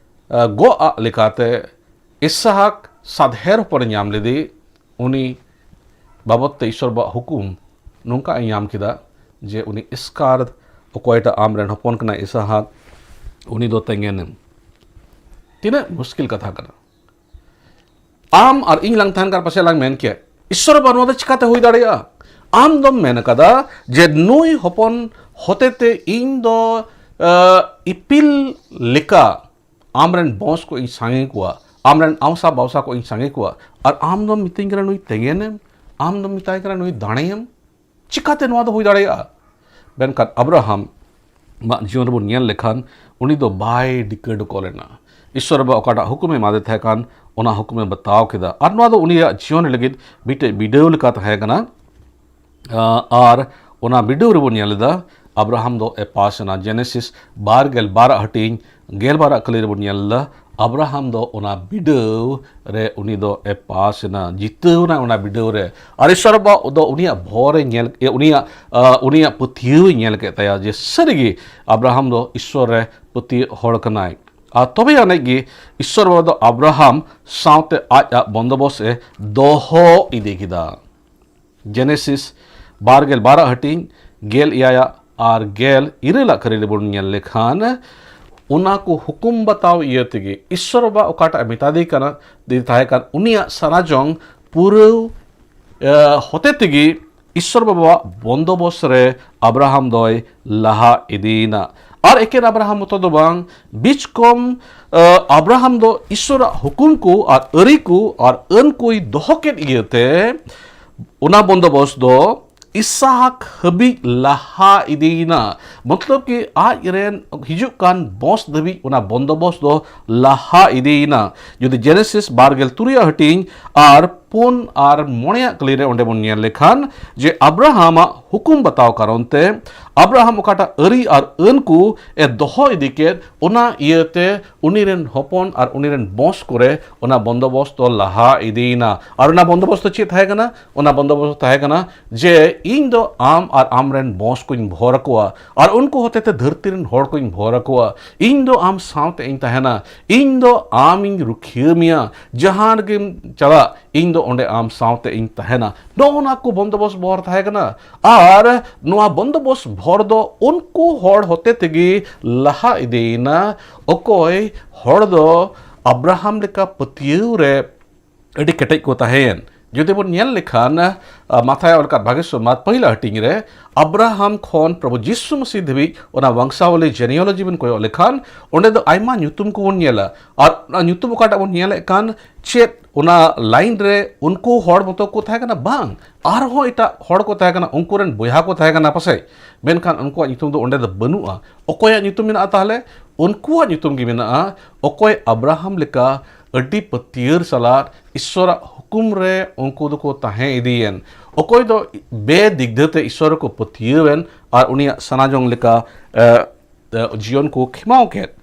ᱟᱸ, ᱜᱚᱜ ᱟᱜ ᱞᱮᱠᱟᱛᱮ ᱤᱥᱦᱟᱠ ᱥᱟᱫᱷᱮᱨ ᱦᱚᱯᱚᱱᱮ ᱧᱟᱢ ᱞᱮᱫᱮ, ᱩᱱᱤ ᱵᱟᱵᱚᱫ ᱛᱮ ᱤᱥᱥᱚᱨ ᱵᱟᱵᱟᱣᱟᱜ ᱦᱩᱠᱩᱢ ᱱᱚᱝᱠᱟ ᱮ ᱧᱟᱢ ᱠᱮᱫᱟ ᱡᱮ ᱩᱱᱤ ᱮᱥᱠᱟᱨ, ᱚᱠᱚᱭᱴᱟᱜ ᱟᱢ ᱨᱮᱱ ᱦᱚᱯᱚᱱ ᱠᱟᱱᱟᱭ ᱤᱥᱦᱟᱠ, ᱩᱱᱤ ᱫᱚ ᱛᱮᱸᱜᱮᱱᱮᱢ᱾ ᱛᱤᱱᱟᱹᱜ ᱢᱩᱥᱠᱤᱞ ᱠᱟᱛᱷᱟ ᱠᱟᱱᱟ᱾ ᱟᱢ ᱟᱨ ᱤᱧ ᱞᱟᱝ ᱛᱟᱦᱮᱱ ᱠᱟᱱ ᱯᱟᱥᱮ ᱞᱟᱝ ᱢᱮᱱ ᱠᱮᱭᱟ, "ᱤᱥᱥᱚᱨ ᱵᱟᱵᱟ, ᱱᱚᱣᱟ ᱫᱚ ᱪᱤᱠᱟᱛᱮ ᱦᱩᱭ ᱫᱟᱲᱮᱭᱟᱜᱼᱟ?" ᱟᱢ ᱫᱚᱢ ᱢᱮᱱ ᱠᱟᱫᱟ ᱡᱮ ᱱᱩᱭ ᱦᱚᱯᱚᱱ ᱦᱚᱛᱮᱛᱮ ᱤᱧ ᱫᱚ, ᱟᱸ, ᱤᱯᱤᱞ ᱞᱮᱠᱟ ᱟᱢ ᱨᱮᱱ ᱵᱚᱝᱥ ᱠᱚ ᱤᱧ ᱥᱟᱸᱜᱮ ᱠᱚᱣᱟ, ᱟᱢ ᱨᱮᱱ ᱟᱣᱥᱟ ᱵᱟᱣᱥᱟ ᱠᱚ ᱤᱧ ᱥᱟᱸᱜᱮ ᱠᱚᱣᱟ, ᱟᱨ ᱟᱢ ᱫᱚᱢ ᱢᱤᱛᱟᱹᱧ ᱠᱟᱱᱟ ᱱᱩᱭ ᱛᱮᱸᱜᱮᱱᱮᱢ, ᱟᱢ ᱫᱚᱢ ᱢᱮᱛᱟᱭ ᱠᱟᱱᱟ ᱱᱩᱭ ᱫᱟᱲᱮᱭᱮᱢ᱾ ᱪᱤᱠᱟᱛᱮ ᱱᱚᱣᱟ ᱫᱚ ᱦᱩᱭ ᱫᱟᱲᱮᱭᱟᱜᱼᱟ? ᱢᱮᱱᱠᱷᱟᱱ ᱟᱵᱨᱟᱦᱟᱢ ᱟᱜ ᱡᱤᱭᱚᱱ ᱨᱮᱵᱚᱱ ᱧᱮᱞ ᱞᱮᱠᱷᱟᱱ, ᱩᱱᱤ ᱫᱚ ᱵᱟᱭ ᱰᱤᱠᱟᱹ ᱰᱚᱠᱚ ᱞᱮᱱᱟ᱾ ᱤᱥᱥᱚᱨ ᱵᱟᱵᱟ ᱚᱠᱟᱴᱟᱜ ᱦᱩᱠᱩᱢᱮ ᱮᱢᱟᱫᱮ ᱛᱟᱦᱮᱸ ᱠᱟᱱ, ᱚᱱᱟ ᱦᱩᱠᱩᱢᱮ ᱵᱟᱛᱟᱣ ᱠᱮᱫᱟ᱾ ᱟᱨ ᱱᱚᱣᱟ ᱫᱚ ᱩᱱᱤᱭᱟᱜ ᱡᱤᱭᱚᱱ ᱞᱟᱹᱜᱤᱫ ᱢᱤᱫᱴᱮᱡ ᱵᱤᱰᱟᱹᱣ ᱞᱮᱠᱟ ᱛᱟᱦᱮᱸ ᱠᱟᱱᱟ᱾ ᱟᱸ, ᱟᱨ ᱚᱱᱟ ᱵᱤᱰᱟᱹᱣ ᱨᱮᱵᱚᱱ ᱧᱮᱞ ᱮᱫᱟ, ᱟᱵᱨᱟᱦᱟᱢ ᱫᱚ ᱮ ᱯᱟᱥ ᱮᱱᱟ᱾ ᱡᱮᱱᱮᱥᱤᱥ ᱵᱟᱨ ᱜᱮᱞ ᱵᱟᱨ ᱦᱟᱹᱴᱤᱧ ᱜᱮᱞ ᱵᱟᱨ ᱠᱟᱹᱞᱤ ᱨᱮᱵᱚᱱ ᱧᱮᱞ ᱮᱫᱟ, ᱟᱵᱨᱟᱦᱟᱢ ᱫᱚ ᱚᱱᱟ ᱵᱤᱰᱟᱹᱣ ᱨᱮ ᱩᱱᱤ ᱫᱚ ᱮ ᱯᱟᱥ ᱮᱱᱟ, ᱡᱤᱛᱟᱹᱣ ᱮᱱᱟ ᱚᱱᱟ ᱵᱤᱰᱟᱹᱣ ᱨᱮ᱾ ᱟᱨ ᱤᱥᱥᱚᱨ ᱵᱟᱵᱟ ᱫᱚ ᱩᱱᱤᱭᱟᱜ ᱵᱷᱚᱨ ᱮ ᱧᱮᱞ, ᱮ, ᱩᱱᱤᱭᱟᱜ, ᱟᱸ, ᱩᱱᱤᱭᱟᱜ ᱯᱟᱹᱛᱭᱟᱹᱣ ᱮ ᱧᱮᱞ ᱠᱮᱫ ᱛᱟᱭᱟ ᱡᱮ ᱥᱟᱹᱨᱤᱜᱮ ᱟᱵᱨᱟᱦᱟᱢ ᱫᱚ ᱤᱥᱥᱚᱨ ᱨᱮ ᱯᱟᱹᱛᱭᱟᱹᱜ ᱦᱚᱲ ᱠᱟᱱᱟᱭ᱾ ᱟᱨ ᱛᱚᱵᱮ ᱟᱹᱱᱤᱡ ᱜᱮ ᱤᱥᱥᱚᱨ ᱵᱟᱵᱟ ᱫᱚ ᱟᱵᱨᱟᱦᱟᱢ ᱥᱟᱶᱛᱮ ᱟᱡ ᱟᱜ ᱵᱚᱱᱫᱚᱵᱚᱥ ᱮ ᱫᱚᱦᱚ ᱤᱫᱤ ᱠᱮᱫᱟ᱾ ᱡᱮᱱᱮᱥᱤᱥ ᱵᱟᱨ ᱜᱮᱞ ᱵᱟᱨᱟᱜ ᱦᱟᱹᱴᱤᱧ ᱜᱮᱞ ᱮᱭᱟᱭᱟᱜ ᱟᱨ ᱜᱮᱞ ᱤᱨᱟᱹᱞᱟᱜ ᱠᱟᱹᱨᱤ ᱨᱮᱵᱚᱱ ᱧᱮᱞ ᱞᱮᱠᱷᱟᱱ, ᱚᱱᱟ ᱠᱚ ᱦᱩᱠᱩᱢ ᱵᱟᱛᱟᱣ ᱤᱭᱟᱹ ᱛᱮᱜᱮ ᱤᱥᱥᱚᱨ ᱵᱟᱵᱟ ᱚᱠᱟᱴᱟᱜ ᱮ ᱢᱮᱛᱟᱫᱮ ᱠᱟᱱᱟ, ᱫᱤ ᱛᱟᱦᱮᱸ ᱠᱟᱱ ᱩᱱᱤᱭᱟᱜ ᱥᱟᱱᱟᱡᱚᱝ ᱯᱩᱨᱟᱹᱣ, ᱮ, ᱦᱚᱛᱮ ᱛᱮᱜᱮ ᱤᱥᱥᱚᱨ ᱵᱟᱵᱟᱣᱟᱜ ᱵᱚᱱᱫᱚᱵᱚᱥ ᱨᱮ ᱟᱵᱨᱟᱦᱟᱢ ᱫᱚᱭ ᱞᱟᱦᱟ ᱤᱫᱤᱭᱮᱱᱟ᱾ ᱟᱨ ᱮᱠᱮᱱ ᱟᱵᱨᱟᱦᱟᱢ ᱢᱚᱛᱚ ᱫᱚ ᱵᱟᱝ, ᱵᱤᱪᱠᱚᱢ ᱟᱵᱨᱟᱦᱟᱢ ᱫᱚ ᱤᱥᱚᱨᱟᱜ ᱦᱩᱠᱩᱢ ᱠᱚ ᱟᱨ ᱟᱹᱨᱤ ᱠᱚ ᱟᱨ ᱟᱹᱱ ᱠᱚᱭ ᱫᱚᱦᱚ ᱠᱮᱫ ᱤᱭᱟᱹᱛᱮ ᱚᱱᱟ ᱵᱚᱱᱫᱚᱵᱚᱥ ᱫᱚ ᱤᱥᱟᱦᱟᱠ ᱦᱟᱹᱵᱤᱡ ᱞᱟᱦᱟ ᱤᱫᱤᱭᱮᱱᱟ᱾ ᱢᱚᱛᱞᱚᱵ ᱠᱤ ᱟᱡ ᱨᱮᱱ ᱦᱤᱡᱩᱜ ᱠᱟᱱ ᱵᱚᱸᱥ ᱫᱷᱟᱹᱵᱤᱡ ᱚᱱᱟ ᱵᱚᱱᱫᱚᱵᱚᱥ ᱫᱚ ᱞᱟᱦᱟ ᱤᱫᱤᱭᱮᱱᱟ᱾ ᱡᱩᱫᱤ ᱡᱮᱱᱮᱥᱤᱥ ᱵᱟᱨ ᱜᱮᱞ ᱛᱩᱨᱩᱭᱟᱜ ᱦᱟᱹᱴᱤᱧ ᱟᱨ ᱯᱩᱱ ᱟᱨ ᱢᱚᱬᱮᱭᱟᱜ ᱠᱟᱹᱞᱤ ᱨᱮ ᱚᱸᱰᱮ ᱵᱚᱱ ᱧᱮᱞ ᱞᱮᱠᱷᱟᱱ ᱡᱮ ᱟᱵᱨᱟᱦᱟᱢᱟᱜ ᱦᱩᱠᱩᱢ ᱵᱟᱛᱟᱣ ᱠᱟᱨᱚᱱ ᱛᱮ ᱟᱵᱨᱟᱦᱟᱢ ᱚᱠᱟᱴᱟᱜ ᱟᱹᱨᱤ ᱟᱨ ᱟᱹᱱ ᱠᱚ ᱮ ᱫᱚᱦᱚ ᱤᱫᱤ ᱠᱮᱫ, ᱚᱱᱟ ᱤᱭᱟᱹᱛᱮ ᱩᱱᱤ ᱨᱮᱱ ᱦᱚᱯᱚᱱ ᱟᱨ ᱩᱱᱤ ᱨᱮᱱ ᱵᱚᱸᱥ ᱠᱚᱨᱮ ᱚᱱᱟ ᱵᱚᱱᱫᱚᱵᱚᱥ ᱫᱚ ᱞᱟᱦᱟ ᱤᱫᱤᱭᱮᱱᱟ᱾ ᱟᱨ ᱚᱱᱟ ᱵᱚᱱᱫᱚᱵᱚᱥ ᱫᱚ ᱪᱮᱫ ᱛᱟᱦᱮᱸ ᱠᱟᱱᱟ? ᱚᱱᱟ ᱵᱚᱱᱫᱚᱵᱚᱥ ᱫᱚ ᱛᱟᱦᱮᱸ ᱠᱟᱱᱟ ᱡᱮ ᱤᱧ ᱫᱚ ᱟᱢ ᱟᱨ ᱟᱢ ᱨᱮᱱ ᱵᱚᱸᱥ ᱠᱚᱧ ᱵᱷᱚᱨ ᱟᱠᱚᱣᱟ ᱟᱨ ᱩᱱᱠᱩ ᱦᱚᱛᱮ ᱛᱮ ᱫᱷᱟᱹᱨᱛᱤ ᱨᱮᱱ ᱦᱚᱲ ᱠᱚᱧ ᱵᱷᱚᱨ ᱟᱠᱚᱣᱟ᱾ ᱤᱧ ᱫᱚ ᱟᱢ ᱥᱟᱶᱛᱮ ᱤᱧ ᱛᱟᱦᱮᱱᱟ, ᱤᱧ ᱫᱚ ᱟᱢᱤᱧ ᱨᱩᱠᱷᱤᱭᱟᱹ ᱢᱮᱭᱟ, ᱡᱟᱦᱟᱸ ᱨᱮᱜᱮᱢ ᱪᱟᱞᱟᱜ ᱤᱧ ᱫᱚ ᱚᱸᱰᱮ ᱟᱢ ᱥᱟᱶᱛᱮ ᱤᱧ ᱛᱟᱦᱮᱱᱟ᱾ ᱱᱚᱜᱼᱚ ᱱᱟ ᱠᱚ ᱵᱚᱱᱫᱚᱵᱚᱥ ᱵᱷᱚᱨ ᱛᱟᱦᱮᱸ ᱠᱟᱱᱟ᱾ ᱟᱨ ᱱᱚᱣᱟ ᱵᱚᱱᱫᱚᱵᱚᱥ ᱵᱷᱚᱨ ᱫᱚ ᱩᱱᱠᱩ ᱦᱚᱲ ᱦᱚᱛᱮ ᱛᱮᱜᱮ ᱞᱟᱦᱟ ᱤᱫᱤᱭᱮᱱᱟ, ᱚᱠᱚᱭ ᱦᱚᱲ ᱫᱚ ᱟᱵᱨᱟᱦᱟᱢ ᱞᱮᱠᱟ ᱯᱟᱹᱛᱭᱟᱹᱣ ᱨᱮ ᱟᱹᱰᱤ ᱠᱮᱴᱮᱡ ᱠᱚ ᱛᱟᱦᱮᱸᱭᱮᱱ᱾ ᱡᱩᱫᱤ ᱵᱚᱱ ᱧᱮᱞ ᱞᱮᱠᱷᱟᱱ, ᱟ, ᱢᱟᱛᱷᱟᱭ ᱚᱞ ᱟᱠᱟᱫ ᱵᱷᱟᱜᱮ ᱥᱩᱢᱟᱛ ᱯᱟᱹᱦᱤᱞᱟ ᱦᱟᱹᱴᱤᱧ ᱨᱮ ᱟᱵᱨᱟᱦᱟᱢ ᱠᱷᱚᱱ ᱯᱨᱚᱵᱷᱩ ᱡᱤᱥᱩ ᱢᱟᱹᱥᱤ ᱫᱷᱟᱹᱵᱤᱡ ᱚᱱᱟ ᱵᱚᱝᱥᱟᱵᱚᱞᱤ genealogy ᱵᱚᱱ ᱠᱚᱭᱚᱜ ᱞᱮᱠᱷᱟᱱ ᱚᱸᱰᱮ ᱫᱚ ᱟᱭᱢᱟ ᱧᱩᱛᱩᱢ ᱠᱚᱵᱚᱱ ᱧᱮᱞᱟ᱾ ᱟᱨ ᱚᱱᱟ ᱧᱩᱛᱩᱢ ᱚᱠᱟᱴᱟᱜ ᱵᱚᱱ ᱧᱮᱞᱮᱫ ᱠᱟᱱ, ᱪᱮᱫ ᱚᱱᱟ line ᱨᱮ ᱩᱱᱠᱩ ᱦᱚᱲ ᱢᱚᱛᱚ ᱠᱚ ᱛᱟᱦᱮᱸ ᱠᱟᱱᱟ? ᱵᱟᱝ, ᱟᱨᱦᱚᱸ ᱮᱴᱟᱜ ᱦᱚᱲ ᱠᱚ ᱛᱟᱦᱮᱸ ᱠᱟᱱᱟ, ᱩᱱᱠᱩ ᱨᱮᱱ ᱵᱚᱭᱦᱟ ᱠᱚ ᱛᱟᱦᱮᱸ ᱠᱟᱱᱟ ᱯᱟᱥᱮᱡ, ᱢᱮᱱᱠᱷᱟᱱ ᱩᱱᱠᱩᱣᱟᱜ ᱧᱩᱛᱩᱢ ᱫᱚ ᱚᱸᱰᱮ ᱫᱚ ᱵᱟᱹᱱᱩᱜᱼᱟ᱾ ᱚᱠᱚᱭᱟᱜ ᱧᱩᱛᱩᱢ ᱢᱮᱱᱟᱜᱼᱟ ᱛᱟᱦᱞᱮ? ᱩᱱᱠᱩᱣᱟᱜ ᱧᱩᱛᱩᱢ ᱜᱮ ᱢᱮᱱᱟᱜᱼᱟ, ᱚᱠᱚᱭ ᱟᱵᱨᱟᱦᱟᱢ ᱞᱮᱠᱟ ᱟᱹᱰᱤ ᱯᱟᱹᱛᱭᱟᱹᱨ ᱥᱟᱞᱟᱜ ᱤᱥᱥᱚᱨᱟᱜ ᱦᱩᱠᱩᱢ ᱨᱮ ᱩᱱᱠᱩ ᱫᱚᱠᱚ ᱛᱟᱦᱮᱸ ᱤᱫᱤᱭᱮᱱ, ᱚᱠᱚᱭ ᱫᱚ ᱵᱮᱫᱤᱜᱽᱫᱷᱟᱹ ᱛᱮ ᱤᱥᱥᱚᱨ ᱨᱮᱠᱚ ᱯᱟᱹᱛᱭᱟᱹᱣᱮᱱ ᱟᱨ ᱩᱱᱤᱭᱟᱜ ᱥᱟᱱᱟᱡᱚᱝ ᱞᱮᱠᱟ, ᱮ, ᱮ, ᱡᱤᱭᱚᱱ ᱠᱚ ᱠᱷᱮᱢᱟᱣ ᱠᱮᱫ᱾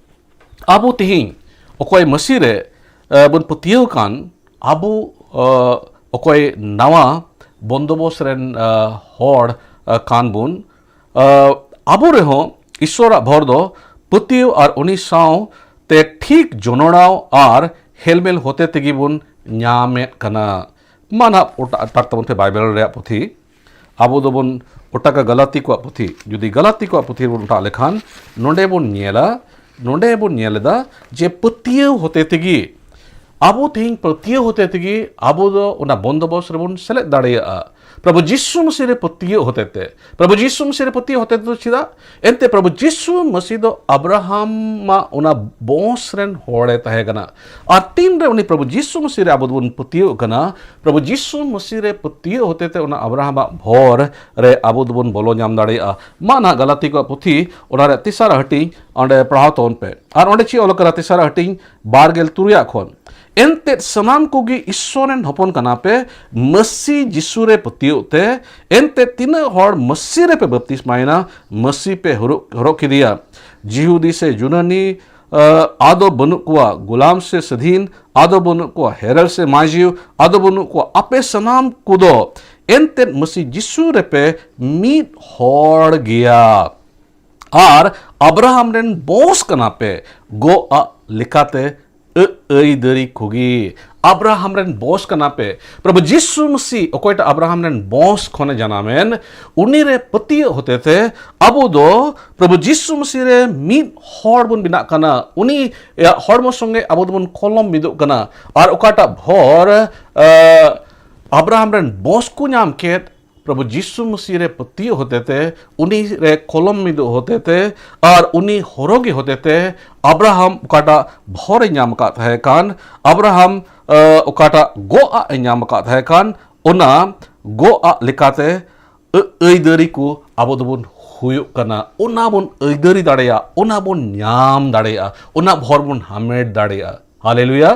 ᱟᱵᱚ ᱛᱮᱦᱮᱧ ᱚᱠᱚᱭ ᱢᱟᱹᱥᱤ ᱨᱮ, ᱮ, ᱵᱚᱱ ᱯᱟᱹᱛᱭᱟᱹᱣ ᱠᱟᱱ, ᱟᱵᱚ, ᱮ, ᱚᱠᱚᱭ ᱱᱟᱣᱟ ᱵᱚᱱᱫᱚᱵᱚᱥ ᱨᱮᱱ, ᱮ, ᱦᱚᱲ, ᱮ, ᱠᱟᱱ ᱵᱚᱱ, ᱮ, ᱟᱵᱚ ᱨᱮᱦᱚᱸ ᱤᱥᱥᱚᱨᱟᱜ ᱵᱷᱚᱨ ᱫᱚ ᱯᱟᱹᱛᱭᱟᱹᱣ ᱟᱨ ᱩᱱᱤ ᱥᱟᱶ ᱛᱮ ᱴᱷᱤᱠ ᱡᱚᱱᱚᱲᱟᱣ ᱟᱨ ᱦᱮᱞᱢᱮᱞ ᱦᱚᱛᱮ ᱛᱮᱜᱮ ᱵᱚᱱ ᱧᱟᱢᱮᱫ ᱠᱟᱱᱟ᱾ ᱢᱟ ᱱᱟᱦᱟᱜ ᱚᱴᱟᱜ ᱴᱟᱠ ᱛᱟᱵᱚᱱ ᱯᱮ ᱵᱟᱭᱵᱮᱞ ᱨᱮᱭᱟᱜ ᱯᱩᱛᱷᱤ᱾ ᱟᱵᱚ ᱫᱚᱵᱚᱱ ᱚᱴᱟᱜᱟ ᱜᱟᱞᱟᱛᱤ ᱠᱚᱣᱟᱜ ᱯᱩᱛᱷᱤ᱾ ᱡᱩᱫᱤ ᱜᱟᱞᱟᱛᱤ ᱠᱚᱣᱟᱜ ᱯᱩᱛᱷᱤ ᱵᱚᱱ ᱚᱴᱟᱜ ᱞᱮᱠᱷᱟᱱ, ᱱᱚᱰᱮ ᱵᱚᱱ ᱧᱮᱞᱟ, ᱱᱚᱰᱮ ᱵᱚᱱ ᱧᱮᱞ ᱮᱫᱟ ᱡᱮ ᱯᱟᱹᱛᱭᱟᱹᱣ ᱦᱚᱛᱮ ᱛᱮᱜᱮ ᱟᱵᱚ ᱛᱮᱦᱮᱧ ᱯᱟᱹᱛᱭᱟᱹᱣ ᱦᱚᱛᱮ ᱛᱮᱜᱮ ᱟᱵᱚ ᱫᱚ ᱚᱱᱟ ᱵᱚᱱᱫᱚᱵᱚᱥ ᱨᱮᱵᱚᱱ ᱥᱮᱞᱮᱫ ᱫᱟᱲᱮᱭᱟᱜᱼᱟ᱾ ᱯᱨᱚᱵᱷᱩ ᱡᱤᱥᱩ ᱢᱟᱹᱥᱤ ᱨᱮ ᱯᱟᱹᱛᱭᱟᱹᱣ ᱦᱚᱛᱮᱛᱮ, ᱯᱨᱚᱵᱷᱩ ᱡᱤᱥᱩ ᱢᱟᱹᱥᱤ ᱨᱮ ᱯᱟᱹᱛᱭᱟᱹᱣ ᱦᱚᱛᱮᱛᱮ ᱫᱚ ᱪᱮᱫᱟᱜ? ᱮᱱᱛᱮ ᱯᱨᱚᱵᱷᱩ ᱡᱤᱥᱩ ᱢᱟᱹᱥᱤ ᱫᱚ ᱟᱵᱨᱟᱦᱟᱢᱟᱜ ᱚᱱᱟ ᱵᱚᱝᱥ ᱨᱮᱱ ᱦᱚᱲᱮ ᱛᱟᱦᱮᱸ ᱠᱟᱱᱟ᱾ ᱟᱨ ᱛᱤᱱᱨᱮ ᱩᱱᱤ ᱯᱨᱚᱵᱷᱩ ᱡᱤᱥᱩ ᱢᱟᱹᱥᱤ ᱨᱮ ᱟᱵᱚ ᱫᱚᱵᱚᱱ ᱯᱟᱹᱛᱭᱟᱹᱣ ᱠᱟᱱᱟ, ᱯᱨᱚᱵᱷᱩ ᱡᱤᱥᱩ ᱢᱟᱹᱥᱤ ᱨᱮ ᱯᱟᱹᱛᱭᱟᱹᱣ ᱦᱚᱛᱮᱛᱮ ᱚᱱᱟ ᱟᱵᱨᱟᱦᱟᱢᱟᱜ ᱵᱷᱚᱨ ᱨᱮ ᱟᱵᱚ ᱫᱚᱵᱚᱱ ᱵᱚᱞᱚ ᱧᱟᱢ ᱫᱟᱲᱮᱭᱟᱜᱼᱟ᱾ ᱢᱟ ᱱᱟᱦᱟᱜ ᱜᱟᱞᱟᱛᱤ ᱠᱚᱣᱟᱜ ᱯᱩᱛᱷᱤ, ᱚᱱᱟ ᱨᱮ ᱛᱮᱥᱟᱨ ᱦᱟᱹᱴᱤᱧ ᱚᱸᱰᱮ ᱯᱟᱲᱦᱟᱣ ᱛᱟᱵᱚᱱ ᱯᱮ᱾ ᱟᱨ ᱚᱸᱰᱮ ᱪᱮᱫ ᱚᱞ ᱠᱟᱱᱟ? ᱛᱮᱥᱟᱨ ᱦᱟᱹᱴᱤᱧ ᱵᱟᱨ ᱜᱮᱞ ᱛᱩᱨᱩᱭᱟᱜ ᱠᱷᱚᱱ, ᱮᱱᱛᱮᱫ ᱥᱟᱱᱟᱢ ᱠᱚᱜᱮ ᱤᱥᱥᱚᱨ ᱨᱮᱱ ᱦᱚᱯᱚᱱ ᱠᱟᱱᱟ ᱯᱮ, ᱢᱟᱹᱥᱤ ᱡᱤᱥᱩ ᱨᱮ ᱯᱟᱹᱛᱭᱟᱹᱣ ᱛᱮ᱾ ᱮᱱᱛᱮᱫ ᱛᱤᱱᱟᱹᱜ ᱦᱚᱲ ᱢᱟᱹᱥᱤ ᱨᱮᱯᱮ ᱵᱟᱯᱛᱤᱥᱢᱟᱭᱮᱱᱟ, ᱢᱟᱹᱥᱤ ᱯᱮ ᱦᱚᱨᱚᱜ, ᱦᱚᱨᱚᱜ ᱠᱮᱫᱮᱭᱟ᱾ ᱡᱤᱦᱩᱫᱤ ᱥᱮ ᱡᱩᱱᱟᱹᱱᱤ, ᱟᱫᱚ ᱵᱟᱹᱱᱩᱜ ᱠᱚᱣᱟ, ᱜᱩᱞᱟᱢ ᱥᱮ ᱥᱟᱹᱫᱷᱤᱱ, ᱟᱫᱚ ᱵᱟᱹᱱᱩᱜ ᱠᱚᱣᱟ, ᱦᱮᱨᱮᱞ ᱥᱮ ᱢᱟᱹᱡᱷᱤ, ᱟᱫᱚ ᱵᱟᱹᱱᱩᱜ ᱠᱚᱣᱟ, ᱟᱯᱮ ᱥᱟᱱᱟᱢ ᱠᱚᱫᱚ ᱮᱱᱛᱮᱫ ᱢᱟᱹᱥᱤ ᱡᱤᱥᱩ ᱨᱮᱯᱮ ᱢᱤᱫ ᱦᱚᱲ ᱜᱮᱭᱟ᱾ ᱟᱨ ᱟᱵᱨᱟᱦᱟᱢ ᱨᱮᱱ ᱵᱚᱝᱥ ᱠᱟᱱᱟ ᱯᱮ, ᱜᱚᱜ ᱟᱜ ᱞᱮᱠᱟᱛᱮ ᱟᱹ-, ᱟᱹᱭᱫᱟᱹᱨᱤ ᱠᱚᱜᱮ᱾ ᱟᱵᱨᱟᱦᱟᱢ ᱨᱮᱱ ᱵᱚᱝᱥ ᱠᱟᱱᱟ ᱯᱮ᱾ ᱯᱨᱚᱵᱷᱩ ᱡᱤᱥᱩ ᱢᱟᱹᱥᱤ ᱚᱠᱚᱭᱴᱟᱜ ᱟᱵᱨᱟᱦᱟᱢ ᱨᱮᱱ ᱵᱚᱝᱥ ᱠᱷᱚᱱᱮ ᱡᱟᱱᱟᱢᱮᱱ, ᱩᱱᱤ ᱨᱮ ᱯᱟᱹᱛᱭᱟᱹᱣ ᱦᱚᱛᱮᱛᱮ ᱟᱵᱚ ᱫᱚ ᱯᱨᱚᱵᱷᱩ ᱡᱤᱥᱩ ᱢᱟᱹᱥᱤ ᱨᱮ ᱢᱤᱫ ᱦᱚᱲ ᱵᱚᱱ ᱵᱮᱱᱟᱜ ᱠᱟᱱᱟ᱾ ᱩᱱᱤᱭᱟᱜ ᱦᱚᱲᱢᱚ ᱥᱚᱸᱜᱮ ᱟᱵᱚ ᱫᱚᱵᱚᱱ ᱠᱚᱞᱚᱢ ᱢᱤᱫᱚᱜ ᱠᱟᱱᱟ᱾ ᱟᱨ ᱚᱠᱟᱴᱟᱜ ᱵᱷᱚᱨ, ᱟᱸ, ᱟᱵᱨᱟᱦᱟᱢ ᱨᱮᱱ ᱵᱚᱝᱥ ᱠᱚ ᱧᱟᱢ ᱠᱮᱫ, ᱯᱨᱚᱵᱷᱩ ᱡᱤᱥᱩ ᱢᱟᱹᱥᱤ ᱨᱮ ᱯᱟᱹᱛᱭᱟᱹᱣ ᱦᱚᱛᱮᱛᱮ, ᱩᱱᱤ ᱨᱮ ᱠᱚᱞᱚᱢ ᱢᱤᱫᱚᱜ ᱦᱚᱛᱮᱛᱮ, ᱟᱨ ᱩᱱᱤ ᱦᱚᱨᱚᱜᱮ ᱦᱚᱛᱮᱛᱮ, ᱟᱵᱨᱟᱦᱟᱢ ᱚᱠᱟᱴᱟᱜ ᱵᱷᱚᱨ ᱮ ᱧᱟᱢ ᱟᱠᱟᱫ ᱛᱟᱦᱮᱸ ᱠᱟᱱ, ᱟᱵᱨᱟᱦᱟᱢ, ᱟᱸ, ᱚᱠᱟᱴᱟᱜ ᱜᱚᱜ ᱟᱜ ᱮ ᱧᱟᱢ ᱟᱠᱟᱫ ᱛᱟᱦᱮᱸ ᱠᱟᱱ, ᱚᱱᱟ ᱜᱚᱜ ᱟᱜ ᱞᱮᱠᱟᱛᱮ ᱟᱹ-, ᱟᱹᱭᱫᱟᱹᱨᱤ ᱠᱚ ᱟᱵᱚ ᱫᱚᱵᱚᱱ ᱦᱩᱭᱩᱜ ᱠᱟᱱᱟ᱾ ᱚᱱᱟ ᱵᱚᱱ ᱟᱹᱭᱫᱟᱹᱨᱤ ᱫᱟᱲᱮᱭᱟᱜᱼᱟ, ᱚᱱᱟ ᱵᱚᱱ ᱧᱟᱢ ᱫᱟᱲᱮᱭᱟᱜᱼᱟ, ᱚᱱᱟ ᱵᱷᱚᱨ ᱵᱚᱱ ᱦᱟᱢᱮᱴ ᱫᱟᱲᱮᱭᱟᱜᱼᱟ᱾ ᱦᱟᱞᱮᱞᱩᱭᱟ᱾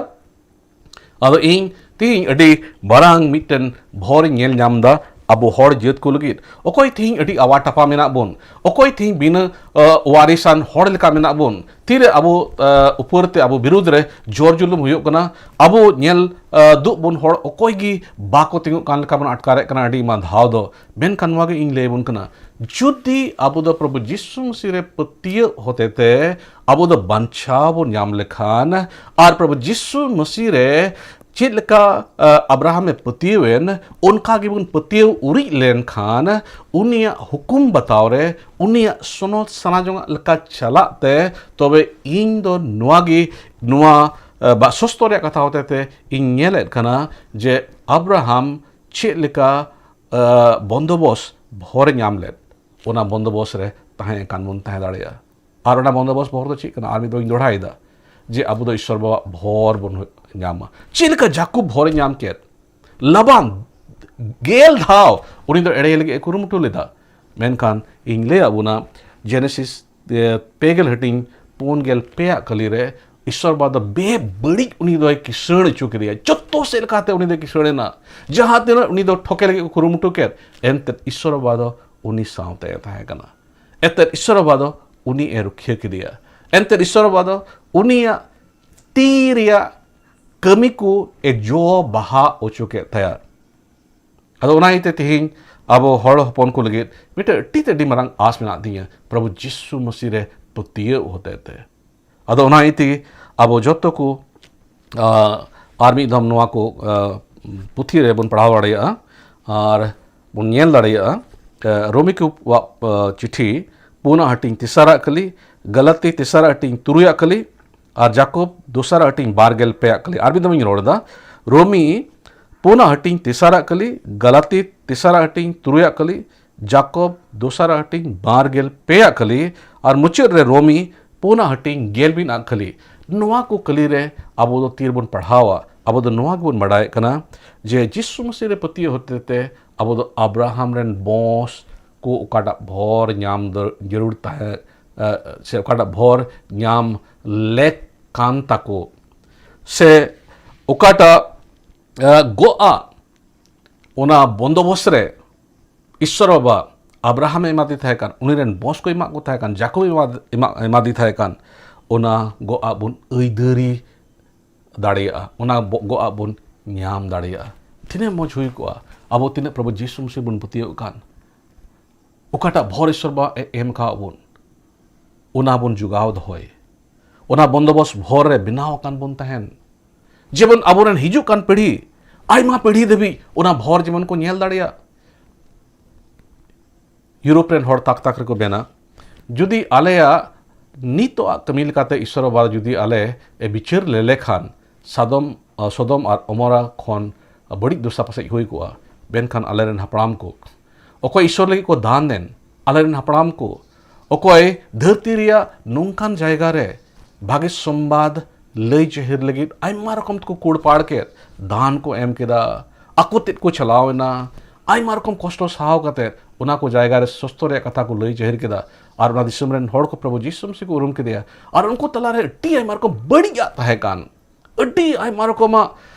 ᱟᱫᱚ ᱤᱧ ᱛᱮᱦᱤᱧ ᱟᱹᱰᱤ ᱢᱟᱨᱟᱝ ᱢᱤᱫᱴᱮᱱ ᱵᱷᱚᱨ ᱤᱧ ᱧᱮᱞ ᱧᱟᱢ ᱮᱫᱟ ᱟᱵᱚ ᱦᱚᱲ ᱡᱟᱹᱛ ᱠᱚ ᱞᱟᱹᱜᱤᱫ᱾ ᱚᱠᱚᱭ ᱛᱮᱦᱤᱧ ᱟᱹᱰᱤ ᱟᱣᱟ ᱴᱟᱯᱟ ᱢᱮᱱᱟᱜ ᱵᱚᱱ, ᱚᱠᱚᱭ ᱛᱮᱦᱤᱧ ᱵᱤᱱᱟᱹ, ᱟᱹ, ᱣᱟᱨᱤᱥᱟᱱ ᱦᱚᱲ ᱞᱮᱠᱟ ᱢᱮᱱᱟᱜ ᱵᱚᱱ, ᱛᱤᱨᱮ ᱟᱵᱚ, ᱟᱹ, ᱩᱯᱟᱹᱨ ᱛᱮ ᱟᱵᱚ ᱵᱤᱨᱩᱫᱽ ᱨᱮ ᱡᱳᱨ ᱡᱩᱞᱩᱢ ᱦᱩᱭᱩᱜ ᱠᱟᱱᱟ, ᱟᱵᱚ ᱧᱮᱞ, ᱟᱹ, ᱫᱩᱜ ᱵᱚᱱ ᱦᱚᱲ ᱚᱠᱚᱭ ᱜᱮ ᱵᱟᱠᱚ ᱛᱤᱸᱜᱩᱜ ᱠᱟᱱ ᱞᱮᱠᱟ ᱵᱚᱱ ᱟᱴᱠᱟᱨᱮᱫ ᱠᱟᱱᱟ ᱟᱹᱰᱤ ᱟᱭᱢᱟ ᱫᱷᱟᱣ ᱫᱚ᱾ ᱢᱮᱱᱠᱷᱟᱱ ᱱᱚᱣᱟ ᱜᱮ ᱤᱧ ᱞᱟᱹᱭ ᱟᱵᱚᱱ ᱠᱟᱱᱟ, ᱡᱩᱫᱤ ᱟᱵᱚ ᱫᱚ ᱯᱨᱚᱵᱷᱩ ᱡᱤᱥᱩ ᱢᱟᱹᱥᱤ ᱨᱮ ᱯᱟᱹᱛᱭᱟᱹᱣ ᱦᱚᱛᱮᱛᱮ ᱟᱵᱚ ᱫᱚ ᱵᱟᱧᱪᱟᱣ ᱵᱚᱱ ᱧᱟᱢ ᱞᱮᱠᱷᱟᱱ, ᱟᱨ ᱯᱨᱚᱵᱷᱩ ᱡᱤᱥᱩ ᱢᱟᱹᱥᱤ ᱨᱮ ᱪᱮᱫ ᱞᱮᱠᱟ, ᱟ, ᱟᱵᱨᱟᱦᱟᱢ ᱮ ᱯᱟᱹᱛᱭᱟᱹᱣᱮᱱ, ᱚᱱᱠᱟ ᱜᱮᱵᱚᱱ ᱯᱟᱹᱛᱭᱟᱹᱣ ᱩᱨᱤᱡ ᱞᱮᱱᱠᱷᱟᱱ, ᱩᱱᱤᱭᱟᱜ ᱦᱩᱠᱩᱢ ᱵᱟᱛᱟᱣ ᱨᱮ, ᱩᱱᱤᱭᱟᱜ ᱥᱚᱱᱚᱛ ᱥᱟᱱᱟ ᱡᱚᱝᱟᱜ ᱞᱮᱠᱟ ᱪᱟᱞᱟᱜ ᱛᱮ, ᱛᱚᱵᱮ ᱤᱧ ᱫᱚ ᱱᱚᱣᱟ ᱜᱮ, ᱱᱚᱣᱟ, ᱟ, ᱵᱟᱥᱚᱥᱛᱚ ᱨᱮᱭᱟᱜ ᱠᱟᱛᱷᱟ ᱦᱚᱛᱮᱛᱮ ᱤᱧ ᱧᱮᱞᱮᱫ ᱠᱟᱱᱟ ᱡᱮ ᱟᱵᱨᱟᱦᱟᱢ ᱪᱮᱫ ᱞᱮᱠᱟ ᱟᱸ, ᱵᱚᱱᱫᱚᱵᱚᱥ ᱵᱷᱚᱨ ᱧᱟᱢ ᱞᱮᱫ, ᱚᱱᱟ ᱵᱚᱱᱫᱚᱵᱚᱥ ᱨᱮ ᱛᱟᱦᱮᱸ ᱠᱟᱱ ᱵᱚᱱ ᱛᱟᱦᱮᱸ ᱫᱟᱲᱮᱭᱟᱜᱼᱟ᱾ ᱟᱨ ᱚᱱᱟ ᱵᱚᱱᱫᱚᱵᱚᱥ ᱵᱷᱚᱨ ᱫᱚ ᱪᱮᱫ ᱠᱟᱱᱟ? ᱟᱨ ᱢᱤᱫ ᱫᱷᱟᱣ ᱤᱧ ᱫᱚᱦᱲᱟᱭᱮᱫᱟ ᱡᱮ ᱟᱵᱚ ᱫᱚ ᱤᱥᱥᱚᱨ ᱵᱟᱵᱟᱣᱟᱜ ᱵᱷᱚᱨ ᱵᱚᱱ ᱧᱟᱢᱟ᱾ ᱪᱮᱫ ᱞᱮᱠᱟ ᱡᱟᱠᱚᱵ ᱵᱷᱚᱨᱮ ᱧᱟᱢ ᱠᱮᱫ? ᱞᱟᱵᱟᱱ ᱜᱮᱞ ᱫᱷᱟᱣ ᱩᱱᱤ ᱫᱚ ᱮᱲᱮ ᱞᱟᱹᱜᱤᱫ ᱮ ᱠᱩᱨᱩᱢᱩᱴᱩ ᱞᱮᱫᱟ᱾ ᱢᱮᱱᱠᱷᱟᱱ ᱤᱧ ᱞᱟᱹᱭ ᱟᱵᱚᱱᱟ, ᱡᱮᱱᱮᱥᱤᱥ, ᱮ, ᱯᱮ ᱜᱮᱞ ᱦᱟᱹᱴᱤᱧ ᱯᱩᱱ ᱜᱮᱞ ᱯᱮ ᱟᱜ ᱠᱟᱹᱞᱤ ᱨᱮ ᱤᱥᱥᱚᱨ ᱵᱟᱵᱟ ᱫᱚ ᱵᱮᱵᱟᱹᱲᱤᱡ ᱩᱱᱤ ᱫᱚᱭ ᱠᱤᱥᱟᱹᱬ ᱦᱚᱪᱚ ᱠᱮᱫᱮᱭᱟ᱾ ᱡᱚᱛᱚ ᱥᱮᱫ ᱞᱮᱠᱟᱛᱮ ᱩᱱᱤ ᱫᱚᱭ ᱠᱤᱥᱟᱹᱬ ᱮᱱᱟ᱾ ᱡᱟᱦᱟᱸ ᱛᱤᱱᱟᱹᱜ ᱩᱱᱤ ᱫᱚ ᱴᱷᱚᱠᱮ ᱞᱟᱹᱜᱤᱫ ᱠᱚ ᱠᱩᱨᱩᱢᱩᱴᱩ ᱠᱮᱫ, ᱮᱱᱛᱮᱫ ᱤᱥᱥᱚᱨ ᱵᱟᱵᱟ ᱫᱚ ᱩᱱᱤ ᱥᱟᱶᱛᱮ ᱮ ᱛᱟᱦᱮᱸ ᱠᱟᱱᱟ᱾ ᱮᱱᱛᱮᱫ ᱤᱥᱥᱚᱨ ᱵᱟᱵᱟ ᱫᱚ ᱩᱱᱤ ᱮ ᱨᱩᱠᱷᱤᱭᱟᱹ ᱠᱮᱫᱮᱭᱟ᱾ ᱮᱱᱛᱮᱫ ᱤᱥᱥᱚᱨ ᱵᱟᱵᱟ ᱫᱚ ᱩᱱᱤᱭᱟᱜ ᱛᱤ ᱨᱮᱭᱟᱜ ᱠᱟᱹᱢᱤ ᱠᱚ ᱮ ᱡᱚ ᱵᱟᱦᱟ ᱦᱚᱪᱚ ᱠᱮᱫ ᱛᱟᱭᱟ᱾ ᱟᱫᱚ ᱚᱱᱟ ᱤᱭᱟᱹᱛᱮ ᱛᱮᱦᱮᱧ ᱟᱵᱚ ᱦᱚᱲ ᱦᱚᱯᱚᱱ ᱠᱚ ᱞᱟᱹᱜᱤᱫ ᱢᱤᱫᱴᱮᱱ ᱟᱹᱰᱤ ᱛᱮ ᱟᱹᱰᱤ ᱢᱟᱨᱟᱝ ᱟᱸᱥ ᱢᱮᱱᱟᱜ ᱛᱤᱧᱟᱹ, ᱯᱨᱚᱵᱷᱩ ᱡᱤᱥᱩ ᱢᱟᱹᱥᱤ ᱨᱮ ᱯᱟᱹᱛᱭᱟᱹᱣ ᱦᱚᱛᱮ ᱛᱮ᱾ ᱟᱫᱚ ᱚᱱᱟ ᱤᱭᱟᱹ ᱛᱮᱜᱮ ᱟᱵᱚ ᱡᱚᱛᱚ ᱠᱚ, ᱟ, ᱟᱨ ᱢᱤᱫ ᱫᱷᱟᱣ ᱱᱚᱣᱟ ᱠᱚ, ᱟ, ᱯᱩᱛᱷᱤ ᱨᱮᱵᱚᱱ ᱯᱟᱲᱦᱟᱣ ᱫᱟᱲᱮᱭᱟᱜᱼᱟ ᱟᱨ ᱵᱚᱱ ᱧᱮᱞ ᱫᱟᱲᱮᱭᱟᱜᱼᱟ, ᱟ, ᱨᱳᱢᱤ ᱠᱚᱣᱟᱜ, ᱟ, ᱪᱤᱴᱷᱤ ᱯᱩᱱᱟᱜ ᱦᱟᱹᱴᱤᱧ ᱛᱮᱥᱟᱨᱟᱜ ᱠᱟᱹᱞᱤ, ᱜᱟᱞᱟᱛᱤ ᱛᱮᱥᱟᱨᱟᱜ ᱦᱟᱹᱴᱤᱧ ᱛᱩᱨᱩᱭᱟᱜ ᱠᱟᱹᱞᱤ, ᱟᱨ ᱡᱟᱠᱚᱵ ᱫᱚᱥᱟᱨᱟᱜ ᱦᱟᱹᱴᱤᱧ ᱵᱟᱨ ᱜᱮᱞ ᱯᱮᱭᱟᱜ ᱠᱟᱹᱞᱤ᱾ ᱟᱨ ᱢᱤᱫ ᱫᱷᱟᱣ ᱤᱧ ᱨᱚᱲ ᱮᱫᱟ, ᱨᱳᱢᱤ ᱯᱩᱱᱟᱜ ᱦᱟᱹᱴᱤᱧ ᱛᱮᱥᱟᱨᱟᱜ ᱠᱟᱹᱞᱤ, ᱜᱟᱞᱟᱛᱤ ᱛᱮᱥᱟᱨᱟᱜ ᱦᱟᱹᱴᱤᱧ ᱛᱩᱨᱩᱭᱟᱜ ᱠᱟᱹᱞᱤ, ᱡᱟᱠᱚᱵ ᱫᱚᱥᱟᱨᱟᱜ ᱦᱟᱹᱴᱤᱧ ᱵᱟᱨ ᱜᱮᱞ ᱯᱮᱭᱟᱜ ᱠᱟᱹᱞᱤ, ᱟᱨ ᱢᱩᱪᱟᱹᱫ ᱨᱮ ᱨᱳᱢᱤ ᱯᱩᱱᱟᱜ ᱦᱟᱹᱴᱤᱧ ᱜᱮᱞ ᱢᱤᱫ ᱟᱜ ᱠᱟᱹᱞᱤ᱾ ᱱᱚᱣᱟ ᱠᱚ ᱠᱟᱹᱞᱤ ᱨᱮ ᱟᱵᱚ ᱫᱚ ᱛᱤ ᱨᱮᱵᱚᱱ ᱯᱟᱲᱦᱟᱣᱟ, ᱟᱵᱚ ᱫᱚ ᱱᱚᱣᱟ ᱜᱮᱵᱚᱱ ᱵᱟᱰᱟᱭᱮᱫ ᱠᱟᱱᱟ ᱡᱮ ᱡᱤᱥᱩ ᱢᱟᱹᱥᱤ ᱨᱮ ᱯᱟᱹᱛᱭᱟᱹᱣ ᱦᱚᱛᱮ ᱛᱮ ᱟᱵᱚ ᱫᱚ ᱟᱵᱨᱟᱦᱟᱢ ᱨᱮᱱ ᱵᱚᱸᱥ ᱠᱚ ᱚᱠᱟᱴᱟᱜ ᱵᱷᱚᱨ ᱧᱟᱢ ᱫᱚ ᱡᱟᱹᱨᱩᱲ ᱛᱟᱦᱮᱸ, ᱮ, ᱥᱮ ᱚᱠᱟᱴᱟᱜ ᱵᱷᱚᱨ ᱧᱟᱢ ᱞᱮᱠ ᱠᱟᱱ ᱛᱟᱠᱚ, ᱥᱮ ᱚᱠᱟᱴᱟᱜ, ᱮ, ᱜᱚᱜᱼᱟ, ᱚᱱᱟ ᱵᱚᱱᱫᱚᱵᱚᱥ ᱨᱮ ᱤᱥᱥᱚᱨ ᱵᱟᱵᱟ ᱟᱵᱨᱟᱦᱟᱢ ᱮ ᱮᱢᱟᱫᱮ ᱛᱟᱦᱮᱸ ᱠᱟᱱ, ᱩᱱᱤ ᱨᱮᱱ ᱵᱚᱸᱥ ᱠᱚ ᱮᱢᱟᱜ ᱠᱚ ᱛᱟᱦᱮᱸ ᱠᱟᱱ, ᱡᱟᱠᱚᱵ ᱮᱢᱟ-, ᱮᱢᱟ-, ᱮᱢᱟᱫᱮ ᱛᱟᱦᱮᱸ ᱠᱟᱱ, ᱚᱱᱟ ᱜᱚᱜᱼᱟ ᱵᱚᱱ ᱟᱹᱭᱫᱟᱹᱨᱤ ᱫᱟᱲᱮᱭᱟᱜᱼᱟ, ᱚᱱᱟ ᱵᱚ-, ᱜᱚᱜᱼᱟ ᱵᱚᱱ ᱧᱟᱢ ᱫᱟᱲᱮᱭᱟᱜᱼᱟ᱾ ᱛᱤᱱᱟᱹᱜ ᱢᱚᱡᱽ ᱦᱩᱭ ᱠᱚᱜᱼᱟ ᱟᱵᱚ ᱛᱤᱱᱟᱹᱜ ᱯᱨᱚᱵᱷᱩ ᱡᱤᱥᱩ ᱢᱟᱹᱥᱤ ᱵᱚᱱ ᱯᱟᱹᱛᱭᱟᱹᱣ ᱠᱟᱱ, ᱚᱠᱟᱴᱟᱜ ᱵᱷᱚᱨ ᱤᱥᱥᱚᱨ ᱵᱟᱵᱟ ᱮ ᱮᱢ ᱠᱟᱣᱟᱫ ᱵᱚᱱ, ᱚᱱᱟ ᱵᱚᱱ ᱡᱚᱜᱟᱣ ᱫᱚᱦᱚᱭ᱾ ᱚᱱᱟ ᱵᱚᱱᱫᱚᱵᱚᱥ ᱵᱷᱚᱨ ᱨᱮ ᱵᱮᱱᱟᱣ ᱟᱠᱟᱱ ᱵᱚᱱ ᱛᱟᱦᱮᱱ᱾ ᱡᱮᱢᱚᱱ ᱟᱵᱚᱨᱮᱱ ᱦᱤᱡᱩᱜ ᱠᱟᱱ ᱯᱤᱲᱦᱤ, ᱟᱭᱢᱟ ᱯᱤᱲᱦᱤ ᱫᱷᱟᱹᱵᱤᱡ ᱚᱱᱟ ᱵᱷᱚᱨ ᱡᱮᱢᱚᱱ ᱠᱚ ᱧᱮᱞ ᱫᱟᱲᱮᱭᱟᱜ᱾ ᱤᱭᱩᱨᱳᱯ ᱨᱮᱱ ᱦᱚᱲ ᱛᱟᱠ ᱛᱟᱠ ᱨᱮᱠᱚ ᱢᱮᱱᱟ, ᱡᱩᱫᱤ ᱟᱞᱮᱭᱟᱜ ᱱᱤᱛᱚᱜ ᱟᱜ ᱠᱟᱹᱢᱤ ᱞᱮᱠᱟᱛᱮ ᱤᱥᱥᱚᱨ ᱵᱟᱵᱟ ᱡᱩᱫᱤ ᱟᱞᱮ ᱮ ᱵᱤᱪᱟᱹᱨ ᱞᱮᱞᱮ ᱠᱷᱟᱱ, ᱥᱟᱫᱚᱢ, ᱥᱚᱫᱚᱢ ᱟᱨ ᱚᱢᱚᱨᱟ ᱠᱷᱚᱱ ᱵᱟᱹᱲᱤᱡ ᱫᱚᱥᱟ ᱯᱟᱥᱮᱡ ᱦᱩᱭ ᱠᱚᱜᱼᱟ᱾ ᱢᱮᱱᱠᱷᱟᱱ ᱟᱞᱮᱨᱮᱱ ᱦᱟᱯᱲᱟᱢ ᱠᱚ ᱚᱠᱚᱭ ᱤᱥᱚᱨ ᱞᱟᱹᱜᱤᱫ ᱠᱚ ᱫᱟᱱ ᱞᱮᱱ, ᱟᱞᱮᱨᱮᱱ ᱦᱟᱯᱲᱟᱢ ᱠᱚ ᱚᱠᱚᱭ ᱫᱷᱟᱹᱨᱛᱤ ᱨᱮᱭᱟᱜ ᱱᱚᱝᱠᱟᱱ ᱡᱟᱭᱜᱟ ᱨᱮ ᱵᱷᱟᱜᱮ ᱥᱚᱢᱵᱟᱫ ᱞᱟᱹᱭ ᱡᱟᱹᱦᱤᱨ ᱞᱟᱹᱜᱤᱫ ᱟᱭᱢᱟ ᱨᱚᱠᱚᱢ ᱛᱮᱠᱚ ᱠᱩᱲ ᱯᱟᱲ ᱠᱮᱫ, ᱫᱟᱱ ᱠᱚ ᱮᱢ ᱠᱮᱫᱟ, ᱟᱠᱚ ᱛᱮᱫ ᱠᱚ ᱪᱟᱞᱟᱣ ᱮᱱᱟ, ᱟᱭᱢᱟ ᱨᱚᱠᱚᱢ ᱠᱚᱥᱴᱚ ᱥᱟᱦᱟᱣ ᱠᱟᱛᱮ ᱚᱱᱟ ᱠᱚ ᱡᱟᱭᱜᱟ ᱨᱮ ᱥᱚᱥᱛᱚ ᱨᱮᱭᱟᱜ ᱠᱟᱛᱷᱟ ᱠᱚ ᱞᱟᱹᱭ ᱡᱟᱹᱦᱤᱨ ᱠᱮᱫᱟ᱾ ᱟᱨ ᱚᱱᱟ ᱫᱤᱥᱚᱢ ᱨᱮᱱ ᱦᱚᱲ ᱠᱚ ᱯᱨᱚᱵᱷᱩ ᱡᱤᱥᱩ ᱢᱟᱹᱥᱤ ᱠᱚ ᱩᱨᱩᱢ ᱠᱮᱫᱮᱭᱟ᱾ ᱟᱨ ᱩᱱᱠᱩ ᱛᱟᱞᱟᱨᱮ ᱟᱹᱰᱤ ᱟᱭᱢᱟ ᱨᱚᱠᱚᱢ ᱵᱟᱹᱲᱤᱡᱟᱜ ᱛᱟᱦᱮᱸ ᱠᱟᱱ, ᱟᱹᱰᱤ ᱟᱭᱢᱟ ᱨᱚᱠᱚᱢᱟᱜ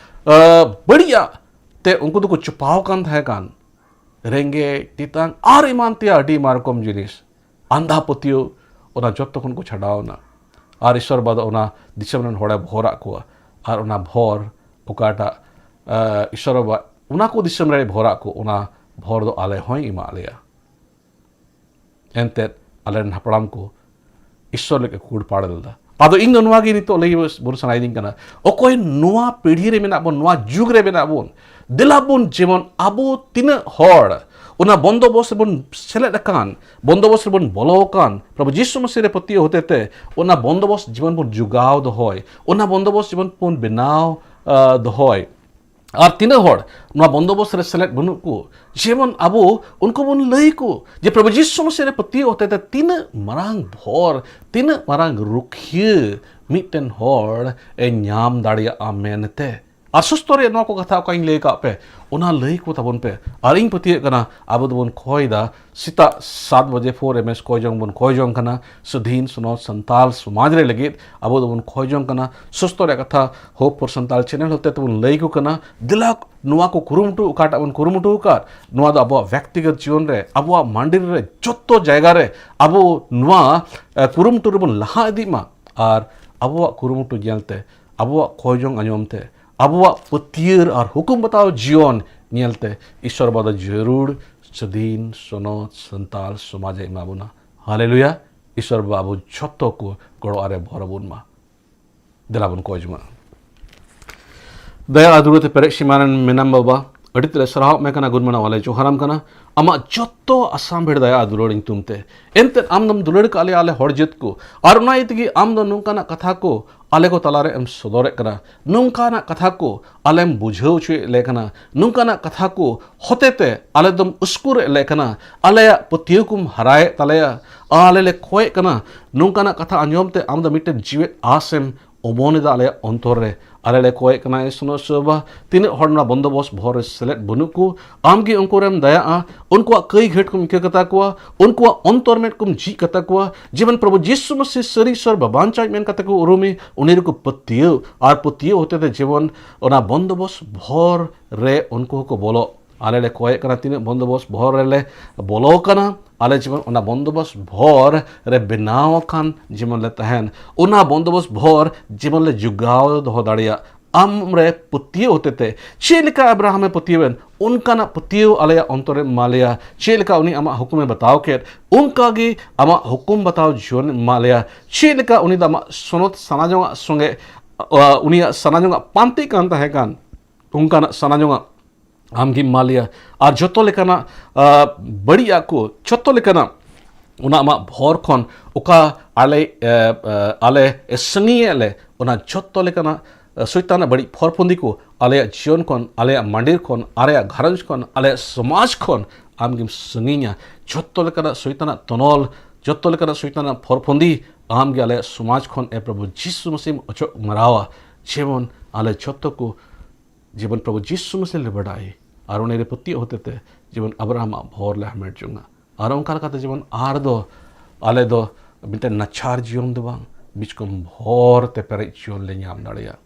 ᱟᱹ, ᱵᱟᱹᱲᱤᱡᱟᱜ ᱛᱮ ᱩᱱᱠᱩ ᱫᱚᱠᱚ ᱪᱚᱯᱟᱣ ᱠᱟᱱ ᱛᱟᱦᱮᱸ ᱠᱟᱱ, ᱨᱮᱸᱜᱮᱡ ᱛᱮᱛᱟᱝ ᱟᱨ ᱮᱢᱟᱱ ᱛᱮᱭᱟᱜ ᱟᱹᱰᱤ ᱟᱭᱢᱟ ᱨᱚᱠᱚᱢ ᱡᱤᱱᱤᱥ, ᱟᱸᱫᱷᱟ ᱯᱟᱹᱛᱭᱟᱹᱣ, ᱚᱱᱟ ᱡᱚᱛᱚ ᱠᱷᱚᱱ ᱠᱚ ᱪᱷᱟᱰᱟᱣ ᱮᱱᱟ᱾ ᱟᱨ ᱤᱥᱚᱨ ᱵᱟᱵᱟ ᱫᱚ ᱚᱱᱟ ᱫᱤᱥᱚᱢ ᱨᱮᱱ ᱦᱚᱲᱮ ᱵᱷᱚᱨᱟᱜ ᱠᱚᱣᱟ᱾ ᱟᱨ ᱚᱱᱟ ᱵᱷᱚᱨ ᱚᱠᱟᱴᱟᱜ ᱟᱹ, ᱤᱥᱚᱨ ᱵᱟᱵᱟ ᱚᱱᱟ ᱠᱚ ᱫᱤᱥᱚᱢ ᱨᱮ ᱵᱷᱚᱨᱟᱜ ᱠᱚ, ᱚᱱᱟ ᱵᱷᱚᱨ ᱫᱚ ᱟᱞᱮ ᱦᱚᱸᱭ ᱮᱢᱟᱜ ᱞᱮᱭᱟ᱾ ᱮᱱᱛᱮᱫ ᱟᱞᱮᱨᱮᱱ ᱦᱟᱯᱲᱟᱢ ᱠᱚ ᱤᱥᱚᱨ ᱞᱟᱹᱜᱤᱫ ᱠᱚ ᱠᱩᱲ ᱯᱟᱲ ᱞᱮᱫᱟ᱾ ᱟᱫᱚ ᱤᱧ ᱫᱚ ᱱᱚᱣᱟ ᱜᱮ ᱱᱤᱛᱚᱜ ᱞᱟᱹᱭ ᱵᱚᱱ ᱥᱟᱱᱟᱭᱤᱫᱤᱧ ᱠᱟᱱᱟ, ᱚᱠᱚᱭ ᱱᱚᱣᱟ ᱯᱤᱲᱦᱤ ᱨᱮ ᱢᱮᱱᱟᱜ ᱵᱚᱱ, ᱱᱚᱣᱟ ᱡᱩᱜᱽ ᱨᱮ ᱢᱮᱱᱟᱜ ᱵᱚᱱ, ᱫᱮᱞᱟ ᱵᱚᱱ ᱡᱮᱢᱚᱱ ᱟᱵᱚ ᱛᱤᱱᱟᱹᱜ ᱦᱚᱲ ᱚᱱᱟ ᱵᱚᱱᱫᱚᱵᱚᱥ ᱨᱮᱵᱚᱱ ᱥᱮᱞᱮᱫ ᱟᱠᱟᱱ, ᱵᱚᱱᱫᱚᱵᱚᱥ ᱨᱮᱵᱚᱱ ᱵᱚᱞᱚ ᱟᱠᱟᱱ, ᱯᱨᱚᱵᱷᱩ ᱡᱤᱥᱩ ᱢᱟᱹᱥᱤ ᱨᱮ ᱯᱟᱹᱛᱭᱟᱹᱣ ᱦᱚᱛᱮ ᱛᱮ ᱚᱱᱟ ᱵᱚᱱᱫᱚᱵᱚᱥ ᱡᱤᱵᱚᱱ ᱵᱚᱱ ᱡᱚᱜᱟᱣ ᱫᱚᱦᱚᱭ, ᱚᱱᱟ ᱵᱚᱱᱫᱚᱵᱚᱥ ᱡᱤᱵᱚᱱ ᱵᱚᱱ ᱵᱮᱱᱟᱣ ᱟᱹ, ᱫᱚᱦᱚᱭ᱾ ᱟᱨ ᱛᱤᱱᱟᱹᱜ ᱦᱚᱲ ᱱᱚᱣᱟ ᱵᱚᱱᱫᱚᱵᱚᱥ ᱨᱮ ᱥᱮᱞᱮᱫ ᱵᱟᱹᱱᱩᱜ ᱠᱚ, ᱡᱮᱢᱚᱱ ᱟᱵᱚ ᱩᱱᱠᱩ ᱵᱚᱱ ᱞᱟᱹᱭ ᱠᱚ ᱡᱮ ᱯᱨᱚᱵᱷᱩ ᱡᱤᱥᱩ ᱢᱟᱹᱥᱤ ᱨᱮ ᱯᱟᱹᱛᱭᱟᱹᱣ ᱦᱚᱛᱮ ᱛᱮ ᱛᱤᱱᱟᱹᱜ ᱢᱟᱨᱟᱝ ᱵᱷᱚᱨ, ᱛᱤᱱᱟᱹᱜ ᱢᱟᱨᱟᱝ ᱨᱩᱠᱷᱤᱭᱟᱹ ᱢᱤᱫᱴᱮᱱ ᱦᱚᱲ ᱮ ᱧᱟᱢ ᱫᱟᱲᱮᱭᱟᱜᱼᱟ ᱢᱮᱱᱛᱮ᱾ ᱟᱨ ᱥᱩᱥᱛᱚ ᱨᱮᱭᱟᱜ ᱱᱚᱣᱟ ᱠᱚ ᱠᱟᱛᱷᱟ ᱚᱠᱟᱧ ᱞᱟᱹᱭ ᱟᱠᱟᱫ ᱯᱮ, ᱚᱱᱟ ᱞᱟᱹᱭ ᱠᱚ ᱛᱟᱵᱚᱱ ᱯᱮ᱾ ᱟᱨ ᱤᱧ ᱯᱟᱹᱛᱭᱟᱹᱜ ᱠᱟᱱᱟ, ᱟᱵᱚ ᱫᱚᱵᱚᱱ ᱠᱷᱚᱭ ᱫᱟ ᱥᱮᱛᱟᱜ ᱥᱟᱛ ᱵᱟᱡᱮ ᱯᱷᱳᱨ ᱮᱢ ᱮᱥ ᱠᱚᱭ ᱡᱚᱝ ᱵᱚᱱ ᱠᱷᱚᱭ ᱡᱚᱝ ᱠᱟᱱᱟ, ᱥᱟᱹᱫᱷᱤᱱ ᱥᱚᱱᱚᱛ ᱥᱟᱱᱛᱟᱞ ᱥᱚᱢᱟᱡᱽ ᱨᱮ ᱞᱟᱹᱜᱤᱫ ᱟᱵᱚ ᱫᱚᱵᱚᱱ ᱠᱷᱚᱭ ᱡᱚᱝ ᱠᱟᱱᱟ᱾ ᱥᱩᱥᱛᱚ ᱨᱮᱭᱟᱜ ᱠᱟᱛᱷᱟ Hope for Santal channel ᱦᱚᱛᱮ ᱛᱮᱵᱚᱱ ᱞᱟᱹᱭ ᱟᱠᱚ ᱠᱟᱱᱟ, ᱫᱮᱞᱟ ᱱᱚᱣᱟ ᱠᱚ ᱠᱩᱨᱩᱢᱩᱴᱩ, ᱚᱠᱟᱴᱟᱜ ᱵᱚᱱ ᱠᱩᱨᱩᱢᱩᱴᱩ ᱟᱠᱟᱫ, ᱱᱚᱣᱟ ᱫᱚ ᱟᱵᱚᱣᱟᱜ ᱵᱮᱠᱛᱤᱜᱚᱛ ᱡᱤᱭᱚᱱ ᱨᱮ, ᱟᱵᱚᱣᱟᱜ ᱢᱟᱱᱰᱤᱨ ᱨᱮ, ᱡᱚᱛᱚ ᱡᱟᱭᱜᱟ ᱨᱮ ᱟᱵᱚ ᱱᱚᱣᱟ ᱮ, ᱠᱩᱨᱩᱢᱩᱴᱩ ᱨᱮᱵᱚᱱ ᱞᱟᱦᱟ ᱤᱫᱤᱜ ᱢᱟ᱾ ᱟᱨ ᱟᱵᱚᱣᱟᱜ ᱠᱩᱨᱩᱢᱩᱴᱩ ᱧᱮᱞᱛᱮ, ᱟᱵᱚᱣᱟᱜ ᱠᱷᱚᱭ ᱡᱚᱝ ᱟᱸᱡᱚᱢ ᱛᱮ, ᱟᱵᱚᱣᱟᱜ ᱯᱟᱹᱛᱭᱟᱹᱨ ᱟᱨ ᱦᱩᱠᱩᱢ ᱵᱟᱛᱟᱣ ᱡᱤᱭᱚᱱ ᱧᱮᱞᱛᱮ ᱤᱥᱚᱨ ᱵᱟᱵᱟ ᱫᱚ ᱡᱟᱹᱨᱩᱲ ᱥᱟᱹᱫᱷᱤᱱ ᱥᱚᱱᱚᱛ ᱥᱟᱱᱛᱟᱞ ᱥᱚᱢᱟᱡᱽ ᱮ ᱮᱢᱟ ᱵᱚᱱᱟ᱾ ᱦᱟᱞᱮᱞᱩᱭᱟ! ᱤᱥᱚᱨ ᱵᱟᱵᱟ ᱟᱵᱚ ᱡᱷᱚᱛᱚ ᱠᱚ ᱜᱚᱲᱚ ᱟᱨᱮ ᱵᱷᱚᱨ ᱟᱵᱚᱱ ᱢᱟ᱾ ᱫᱮᱞᱟ ᱵᱚᱱ ᱠᱚᱭ ᱡᱚᱝᱟ᱾ ᱫᱟᱭᱟ ᱟᱨ ᱫᱩᱞᱟᱹᱲ ᱛᱮ ᱯᱮᱨᱮᱡ ᱥᱤᱢᱟ ᱨᱮᱱ ᱢᱮᱱᱟᱢ ᱵᱟᱵᱟ, ᱟᱹᱰᱤ ᱛᱮᱫ ᱞᱮ ᱥᱟᱨᱦᱟᱣ ᱢᱮ ᱠᱟᱱᱟ, ᱜᱩᱱ ᱢᱟᱱᱟᱣ ᱟᱞᱮ ᱡᱚᱦᱟᱨᱟᱢ ᱠᱟᱱᱟ᱾ ᱟᱢᱟᱜ ᱡᱚᱛᱚ ᱟᱥᱟᱢ ᱵᱷᱤᱲ ᱫᱟᱭᱟ ᱟᱨ ᱫᱩᱞᱟᱹᱲ ᱧᱩᱛᱩᱢ ᱛᱮ᱾ ᱮᱱᱛᱮᱫ ᱟᱢ ᱫᱚᱢ ᱫᱩᱞᱟᱹᱲ ᱠᱟᱜ ᱞᱮᱭᱟ ᱟᱞᱮ ᱦᱚᱲ ᱡᱟᱹᱛ ᱠᱚ, ᱟᱨ ᱚᱱᱟ ᱤᱭᱟᱹ ᱛᱮᱜᱮ ᱟᱢ ᱫᱚ ᱱᱚᱝᱠᱟᱱᱟᱜ ᱠᱟᱛᱷᱟ ᱠᱚ ᱟᱞᱮ ᱠᱚ ᱛᱟᱞᱟᱨᱮ ᱮᱢ ᱥᱚᱫᱚᱨᱮᱫ ᱠᱟᱱᱟ᱾ ᱱᱚᱝᱠᱟᱱᱟᱜ ᱠᱟᱛᱷᱟ ᱠᱚ ᱟᱞᱮᱢ ᱵᱩᱡᱷᱟᱹᱣ ᱦᱚᱪᱚᱭᱮᱫ ᱞᱮ ᱠᱟᱱᱟ᱾ ᱱᱚᱝᱠᱟᱱᱟᱜ ᱠᱟᱛᱷᱟ ᱠᱚ ᱦᱚᱛᱮᱛᱮ ᱟᱞᱮ ᱫᱚᱢ ᱩᱥᱠᱩᱨᱮᱫ ᱞᱮ ᱠᱟᱱᱟ᱾ ᱟᱞᱮᱭᱟᱜ ᱯᱟᱹᱛᱭᱟᱹᱣ ᱠᱚᱢ ᱦᱟᱨᱟᱭᱮᱫ ᱛᱟᱞᱮᱭᱟ᱾ ᱟᱞᱮ ᱞᱮ ᱠᱚᱭᱮᱜ ᱠᱟᱱᱟ, ᱱᱚᱝᱠᱟᱱᱟᱜ ᱠᱟᱛᱷᱟ ᱟᱸᱡᱚᱢ ᱛᱮ ᱟᱢ ᱫᱚ ᱢᱤᱫᱴᱮᱱ ᱡᱤᱣᱮᱫ ᱟᱥᱮᱢ ᱚᱢᱚᱱ ᱮᱫᱟ ᱟᱞᱮᱭᱟᱜ ᱚᱱᱛᱚᱨ ᱨᱮ᱾ ᱟᱞᱮ ᱞᱮ ᱠᱚᱭᱮᱜ ᱠᱟᱱᱟ, ᱤᱥᱱᱚ ᱥᱚᱵᱷᱟ, ᱛᱤᱱᱟᱹᱜ ᱦᱚᱲ ᱱᱚᱣᱟ ᱵᱚᱱᱫᱚᱵᱚᱥ ᱵᱷᱚᱨ ᱨᱮ ᱥᱮᱞᱮᱫ ᱵᱟᱹᱱᱩᱜ ᱠᱚ? ᱟᱢ ᱜᱮ ᱩᱱᱠᱩ ᱨᱮᱢ ᱫᱟᱭᱟᱜᱼᱟ, ᱩᱱᱠᱩᱣᱟᱜ ᱠᱟᱹᱭ ᱜᱷᱟᱹᱴ ᱠᱚᱢ ᱤᱠᱟᱹ ᱠᱟᱛᱟ ᱠᱚᱣᱟ, ᱩᱱᱠᱩᱣᱟᱜ ᱚᱱᱛᱚᱨ ᱢᱮᱫ ᱠᱚᱢ ᱡᱷᱤᱡ ᱠᱟᱛᱟ ᱠᱚᱣᱟ᱾ ᱡᱮᱢᱚᱱ ᱯᱨᱚᱵᱷᱩ ᱡᱤᱥᱩ ᱢᱟᱥᱤ ᱥᱟᱹᱨᱤ ᱤᱥᱚᱨ ᱵᱟᱵᱟᱧᱪᱟᱣᱤᱡ ᱢᱮᱱ ᱠᱟᱛᱮ ᱠᱚ ᱩᱨᱩᱢᱮ, ᱩᱱᱤ ᱨᱮᱠᱚ ᱯᱟᱹᱛᱭᱟᱹᱣ, ᱟᱨ ᱯᱟᱹᱛᱭᱟᱹᱣ ᱦᱚᱛᱮ ᱛᱮ ᱡᱮᱢᱚᱱ ᱚᱱᱟ ᱵᱚᱱᱫᱚᱵᱚᱥ ᱵᱷᱚᱨ ᱨᱮ ᱩᱱᱠᱩ ᱦᱚᱸᱠᱚ ᱵᱚᱞᱚᱜ᱾ ᱟᱞᱮ ᱞᱮ ᱠᱚᱭᱮᱜ ᱠᱟᱱᱟ, ᱛᱤᱱᱟᱹᱜ ᱵᱚᱱᱫᱚᱵᱚᱥ ᱵᱷᱚᱨ ᱨᱮᱞᱮ ᱵᱚᱞᱚ ᱠᱟᱱᱟ, ᱟᱞᱮ ᱡᱮᱢᱚᱱ ᱚᱱᱟ ᱵᱚᱱᱫᱚᱵᱚᱥ ᱵᱷᱚᱨ ᱨᱮ ᱵᱮᱱᱟᱣ ᱟᱠᱟᱱ ᱡᱮᱢᱚᱱ ᱞᱮ ᱛᱟᱦᱮᱱ, ᱚᱱᱟ ᱵᱚᱱᱫᱚᱵᱚᱥ ᱵᱷᱚᱨ ᱡᱮᱢᱚᱱ ᱞᱮ ᱡᱚᱜᱟᱣ ᱫᱚᱦᱚ ᱫᱟᱲᱮᱭᱟᱜ᱾ ᱟᱢ ᱨᱮ ᱯᱟᱹᱛᱭᱟᱹᱣ ᱦᱚᱛᱮ ᱛᱮ ᱪᱮᱫ ᱞᱮᱠᱟ ᱟᱵᱨᱟᱦᱟᱢᱮ ᱯᱟᱹᱛᱭᱟᱹᱣᱮᱱ, ᱚᱱᱠᱟᱱᱟᱜ ᱯᱟᱹᱛᱭᱟᱹᱣ ᱟᱞᱮᱭᱟᱜ ᱚᱱᱛᱚᱨᱮ ᱮᱢᱟ ᱞᱮᱭᱟ᱾ ᱪᱮᱫ ᱞᱮᱠᱟ ᱩᱱᱤ ᱟᱢᱟᱜ ᱦᱩᱠᱩᱢᱮ ᱵᱟᱛᱟᱣ ᱠᱮᱫ, ᱚᱱᱠᱟ ᱜᱮ ᱟᱢᱟᱜ ᱦᱩᱠᱩᱢ ᱵᱟᱛᱟᱣ ᱡᱤᱭᱚᱱ ᱮᱢᱟ ᱞᱮᱭᱟ᱾ ᱪᱮᱫ ᱞᱮᱠᱟ ᱩᱱᱤ ᱫᱚ ᱟᱢᱟᱜ ᱥᱚᱱᱚᱛ ᱥᱟᱱᱟᱡᱚᱝᱟᱜ ᱥᱚᱸᱜᱮ, ᱟ, ᱩᱱᱤᱭᱟᱜ ᱥᱟᱱᱟᱡᱚᱝᱟᱜ ᱯᱟᱱᱛᱮ ᱠᱟᱱ ᱛᱟᱦᱮᱸ ᱠᱟᱱ, ᱚᱱᱠᱟᱱᱟᱜ ᱥᱟᱱᱟᱡᱚᱝᱟᱜ ᱟᱢ ᱜᱮᱢ ᱮᱢᱟ ᱞᱮᱭᱟ᱾ ᱟᱨ ᱡᱚᱛᱚ ᱞᱮᱠᱟᱱᱟᱜ, ᱟ, ᱵᱟᱹᱲᱤᱡᱟᱜ ᱠᱚ, ᱡᱚᱛᱚ ᱞᱮᱠᱟᱱᱟᱜ ᱚᱱᱟ ᱟᱢᱟᱜ ᱵᱷᱚᱨ ᱠᱷᱚᱱ ᱚᱠᱟ ᱟᱞᱮ, ᱮ, ᱮ, ᱟᱞᱮ ᱥᱟᱺᱜᱤᱧᱮᱫ ᱞᱮ, ᱚᱱᱟ ᱡᱚᱛᱚ ᱞᱮᱠᱟᱱᱟᱜ, ᱮ, ᱥᱚᱭᱛᱟᱱᱟᱜ ᱵᱟᱹᱲᱤᱡ ᱯᱷᱚᱨ ᱯᱷᱚᱱᱫᱤ ᱠᱚ ᱟᱞᱮᱭᱟᱜ ᱡᱤᱭᱚᱱ ᱠᱷᱚᱱ, ᱟᱞᱮᱭᱟᱜ ᱢᱟᱸᱰᱮᱨ ᱠᱷᱚᱱ, ᱟᱞᱮᱭᱟᱜ ᱜᱷᱟᱨᱚᱸᱡᱽ ᱠᱷᱚᱱ, ᱟᱞᱮᱭᱟᱜ ᱥᱚᱢᱟᱡᱽ ᱠᱷᱚᱱ ᱟᱢ ᱜᱮᱢ ᱥᱟᱺᱜᱤᱧᱟ᱾ ᱡᱚᱛᱚ ᱞᱮᱠᱟᱱᱟᱜ ᱥᱚᱭᱛᱟᱱᱟᱜ ᱛᱚᱱᱚᱞ, ᱡᱚᱛᱚ ᱞᱮᱠᱟᱱᱟᱜ ᱥᱚᱭᱛᱟᱱᱟᱜ ᱯᱷᱚᱨ ᱯᱷᱚᱱᱫᱤ ᱟᱢ ᱜᱮ ᱟᱞᱮᱭᱟᱜ ᱥᱚᱢᱟᱡᱽ ᱠᱷᱚᱱ, ᱮ ᱯᱨᱚᱵᱷᱩ ᱡᱤᱥᱩ ᱢᱟᱥᱤᱢ ᱚᱪᱚᱜ ᱢᱟᱨᱟᱣᱟ᱾ ᱡᱮᱢᱚᱱ ᱟᱞᱮ ᱡᱚᱛᱚ ᱠᱚ ᱡᱮᱢᱚᱱ ᱯᱨᱚᱵᱷᱩ ᱡᱤᱥᱩ ᱢᱟᱥᱤ ᱞᱮ ᱵᱟᱰᱟᱭ ᱟᱨ ᱩᱱᱤ ᱨᱮ ᱯᱟᱹᱛᱭᱟᱹᱣ ᱦᱚᱛᱮ ᱛᱮ ᱡᱮᱢᱚᱱ ᱟᱵᱨᱟᱦᱟᱢᱟᱜ ᱵᱷᱚᱨ ᱞᱮ ᱦᱟᱢᱮᱴ ᱡᱚᱝᱟ᱾ ᱟᱨ ᱚᱱᱠᱟ ᱞᱮᱠᱟᱛᱮ ᱡᱮᱢᱚᱱ ᱟᱨ ᱫᱚ ᱟᱞᱮ ᱫᱚ ᱢᱤᱫᱴᱮᱱ ᱱᱟᱪᱟᱨ ᱡᱤᱭᱚᱱ ᱫᱚ ᱵᱟᱝ, ᱵᱤᱪᱠᱚᱢ ᱵᱷᱚᱨ ᱛᱮ ᱯᱮᱨᱮᱡ ᱡᱤᱭᱚᱱ ᱞᱮ ᱧᱟᱢ ᱫᱟᱲᱮᱭᱟᱜ᱾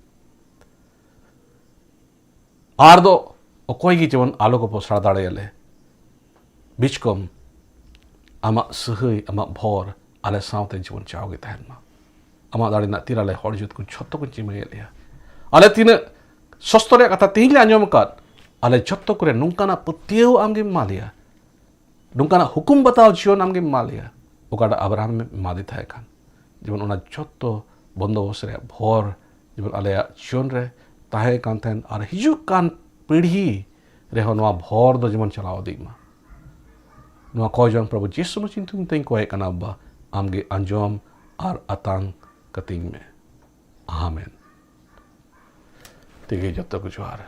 ᱟᱨ ᱫᱚ ᱚᱠᱚᱭ ᱜᱮ ᱡᱮᱢᱚᱱ ᱟᱞᱚ ᱠᱚ ᱯᱚᱥᱲᱟ ᱫᱟᱲᱮᱭᱟᱞᱮ᱾ ᱵᱤᱪᱠᱚᱢ ᱟᱢᱟᱜ ᱥᱟᱹᱦᱟᱹᱭ, ᱟᱢᱟᱜ ᱵᱷᱚᱨ ᱟᱞᱮ ᱥᱟᱶᱛᱮ ᱡᱮᱢᱚᱱ ᱪᱟᱣ ᱜᱮ ᱛᱟᱦᱮᱱ ᱢᱟ᱾ ᱟᱢᱟᱜ ᱫᱟᱲᱮ ᱨᱮᱱᱟᱜ ᱛᱤᱨ ᱟᱞᱮ ᱦᱚᱲ ᱡᱟᱹᱛ ᱠᱚ ᱡᱷᱚᱛᱚ ᱠᱚ ᱪᱤᱢᱟᱹᱭᱮᱫ ᱞᱮᱭᱟ᱾ ᱟᱞᱮ ᱛᱤᱱᱟᱹᱜ ᱥᱚᱥᱛᱚ ᱨᱮᱭᱟᱜ ᱠᱟᱛᱷᱟ ᱛᱮᱦᱮᱧ ᱞᱮ ᱟᱸᱡᱚᱢ ᱟᱠᱟᱫ, ᱟᱞᱮ ᱡᱷᱚᱛᱚ ᱠᱚᱨᱮ ᱱᱚᱝᱠᱟᱱᱟᱜ ᱯᱟᱹᱛᱭᱟᱹᱣ ᱟᱢ ᱜᱮᱢ ᱮᱢᱟ ᱞᱮᱭᱟ, ᱱᱚᱝᱠᱟᱱᱟᱜ ᱦᱩᱠᱩᱢ ᱵᱟᱛᱟᱣ ᱡᱤᱭᱚᱱ ᱟᱢ ᱜᱮᱢ ᱮᱢᱟ ᱞᱮᱭᱟ, ᱚᱠᱟᱴᱟᱜ ᱟᱵᱨᱟᱦᱟᱢ ᱮ ᱮᱢᱟᱫᱮ ᱛᱟᱦᱮᱸ ᱠᱟᱱ᱾ ᱡᱮᱢᱚᱱ ᱚᱱᱟ ᱡᱷᱚᱛᱚ ᱵᱚᱱᱫᱚᱵᱚᱥ ᱨᱮᱭᱟᱜ ᱵᱷᱚᱨ ᱡᱮᱢᱚᱱ ᱟᱞᱮᱭᱟᱜ ᱡᱤᱭᱚᱱ ᱨᱮ ᱛᱟᱦᱮᱸ ᱠᱟᱱ ᱛᱟᱦᱮᱸᱱ ᱟᱨ ᱦᱤᱡᱩᱜ ᱠᱟᱱ ᱯᱤᱲᱦᱤ ᱨᱮᱦᱚᱸ ᱱᱚᱣᱟ ᱵᱷᱚᱨ ᱫᱚ ᱡᱮᱢᱚᱱ ᱪᱟᱞᱟᱣ ᱤᱫᱤᱜ ᱢᱟ᱾ ᱱᱚᱣᱟ ᱠᱚᱭ ᱡᱚᱝ ᱯᱨᱚᱵᱷᱩ ᱡᱤᱥᱩ ᱢᱟᱥᱤ ᱧᱩᱛᱩᱢ ᱛᱮᱧ ᱠᱚᱭᱮᱜ ᱠᱟᱱᱟ, ᱟᱵᱵᱟ, ᱟᱢᱜᱮ ᱟᱸᱡᱚᱢ ᱟᱨ ᱟᱛᱟᱝ ᱠᱟᱹᱛᱤᱧ ᱢᱮ᱾ ᱟᱢᱮᱱ᱾ ᱛᱮᱜᱮ ᱡᱚᱛᱚ ᱠᱚ ᱡᱚᱦᱟᱨ᱾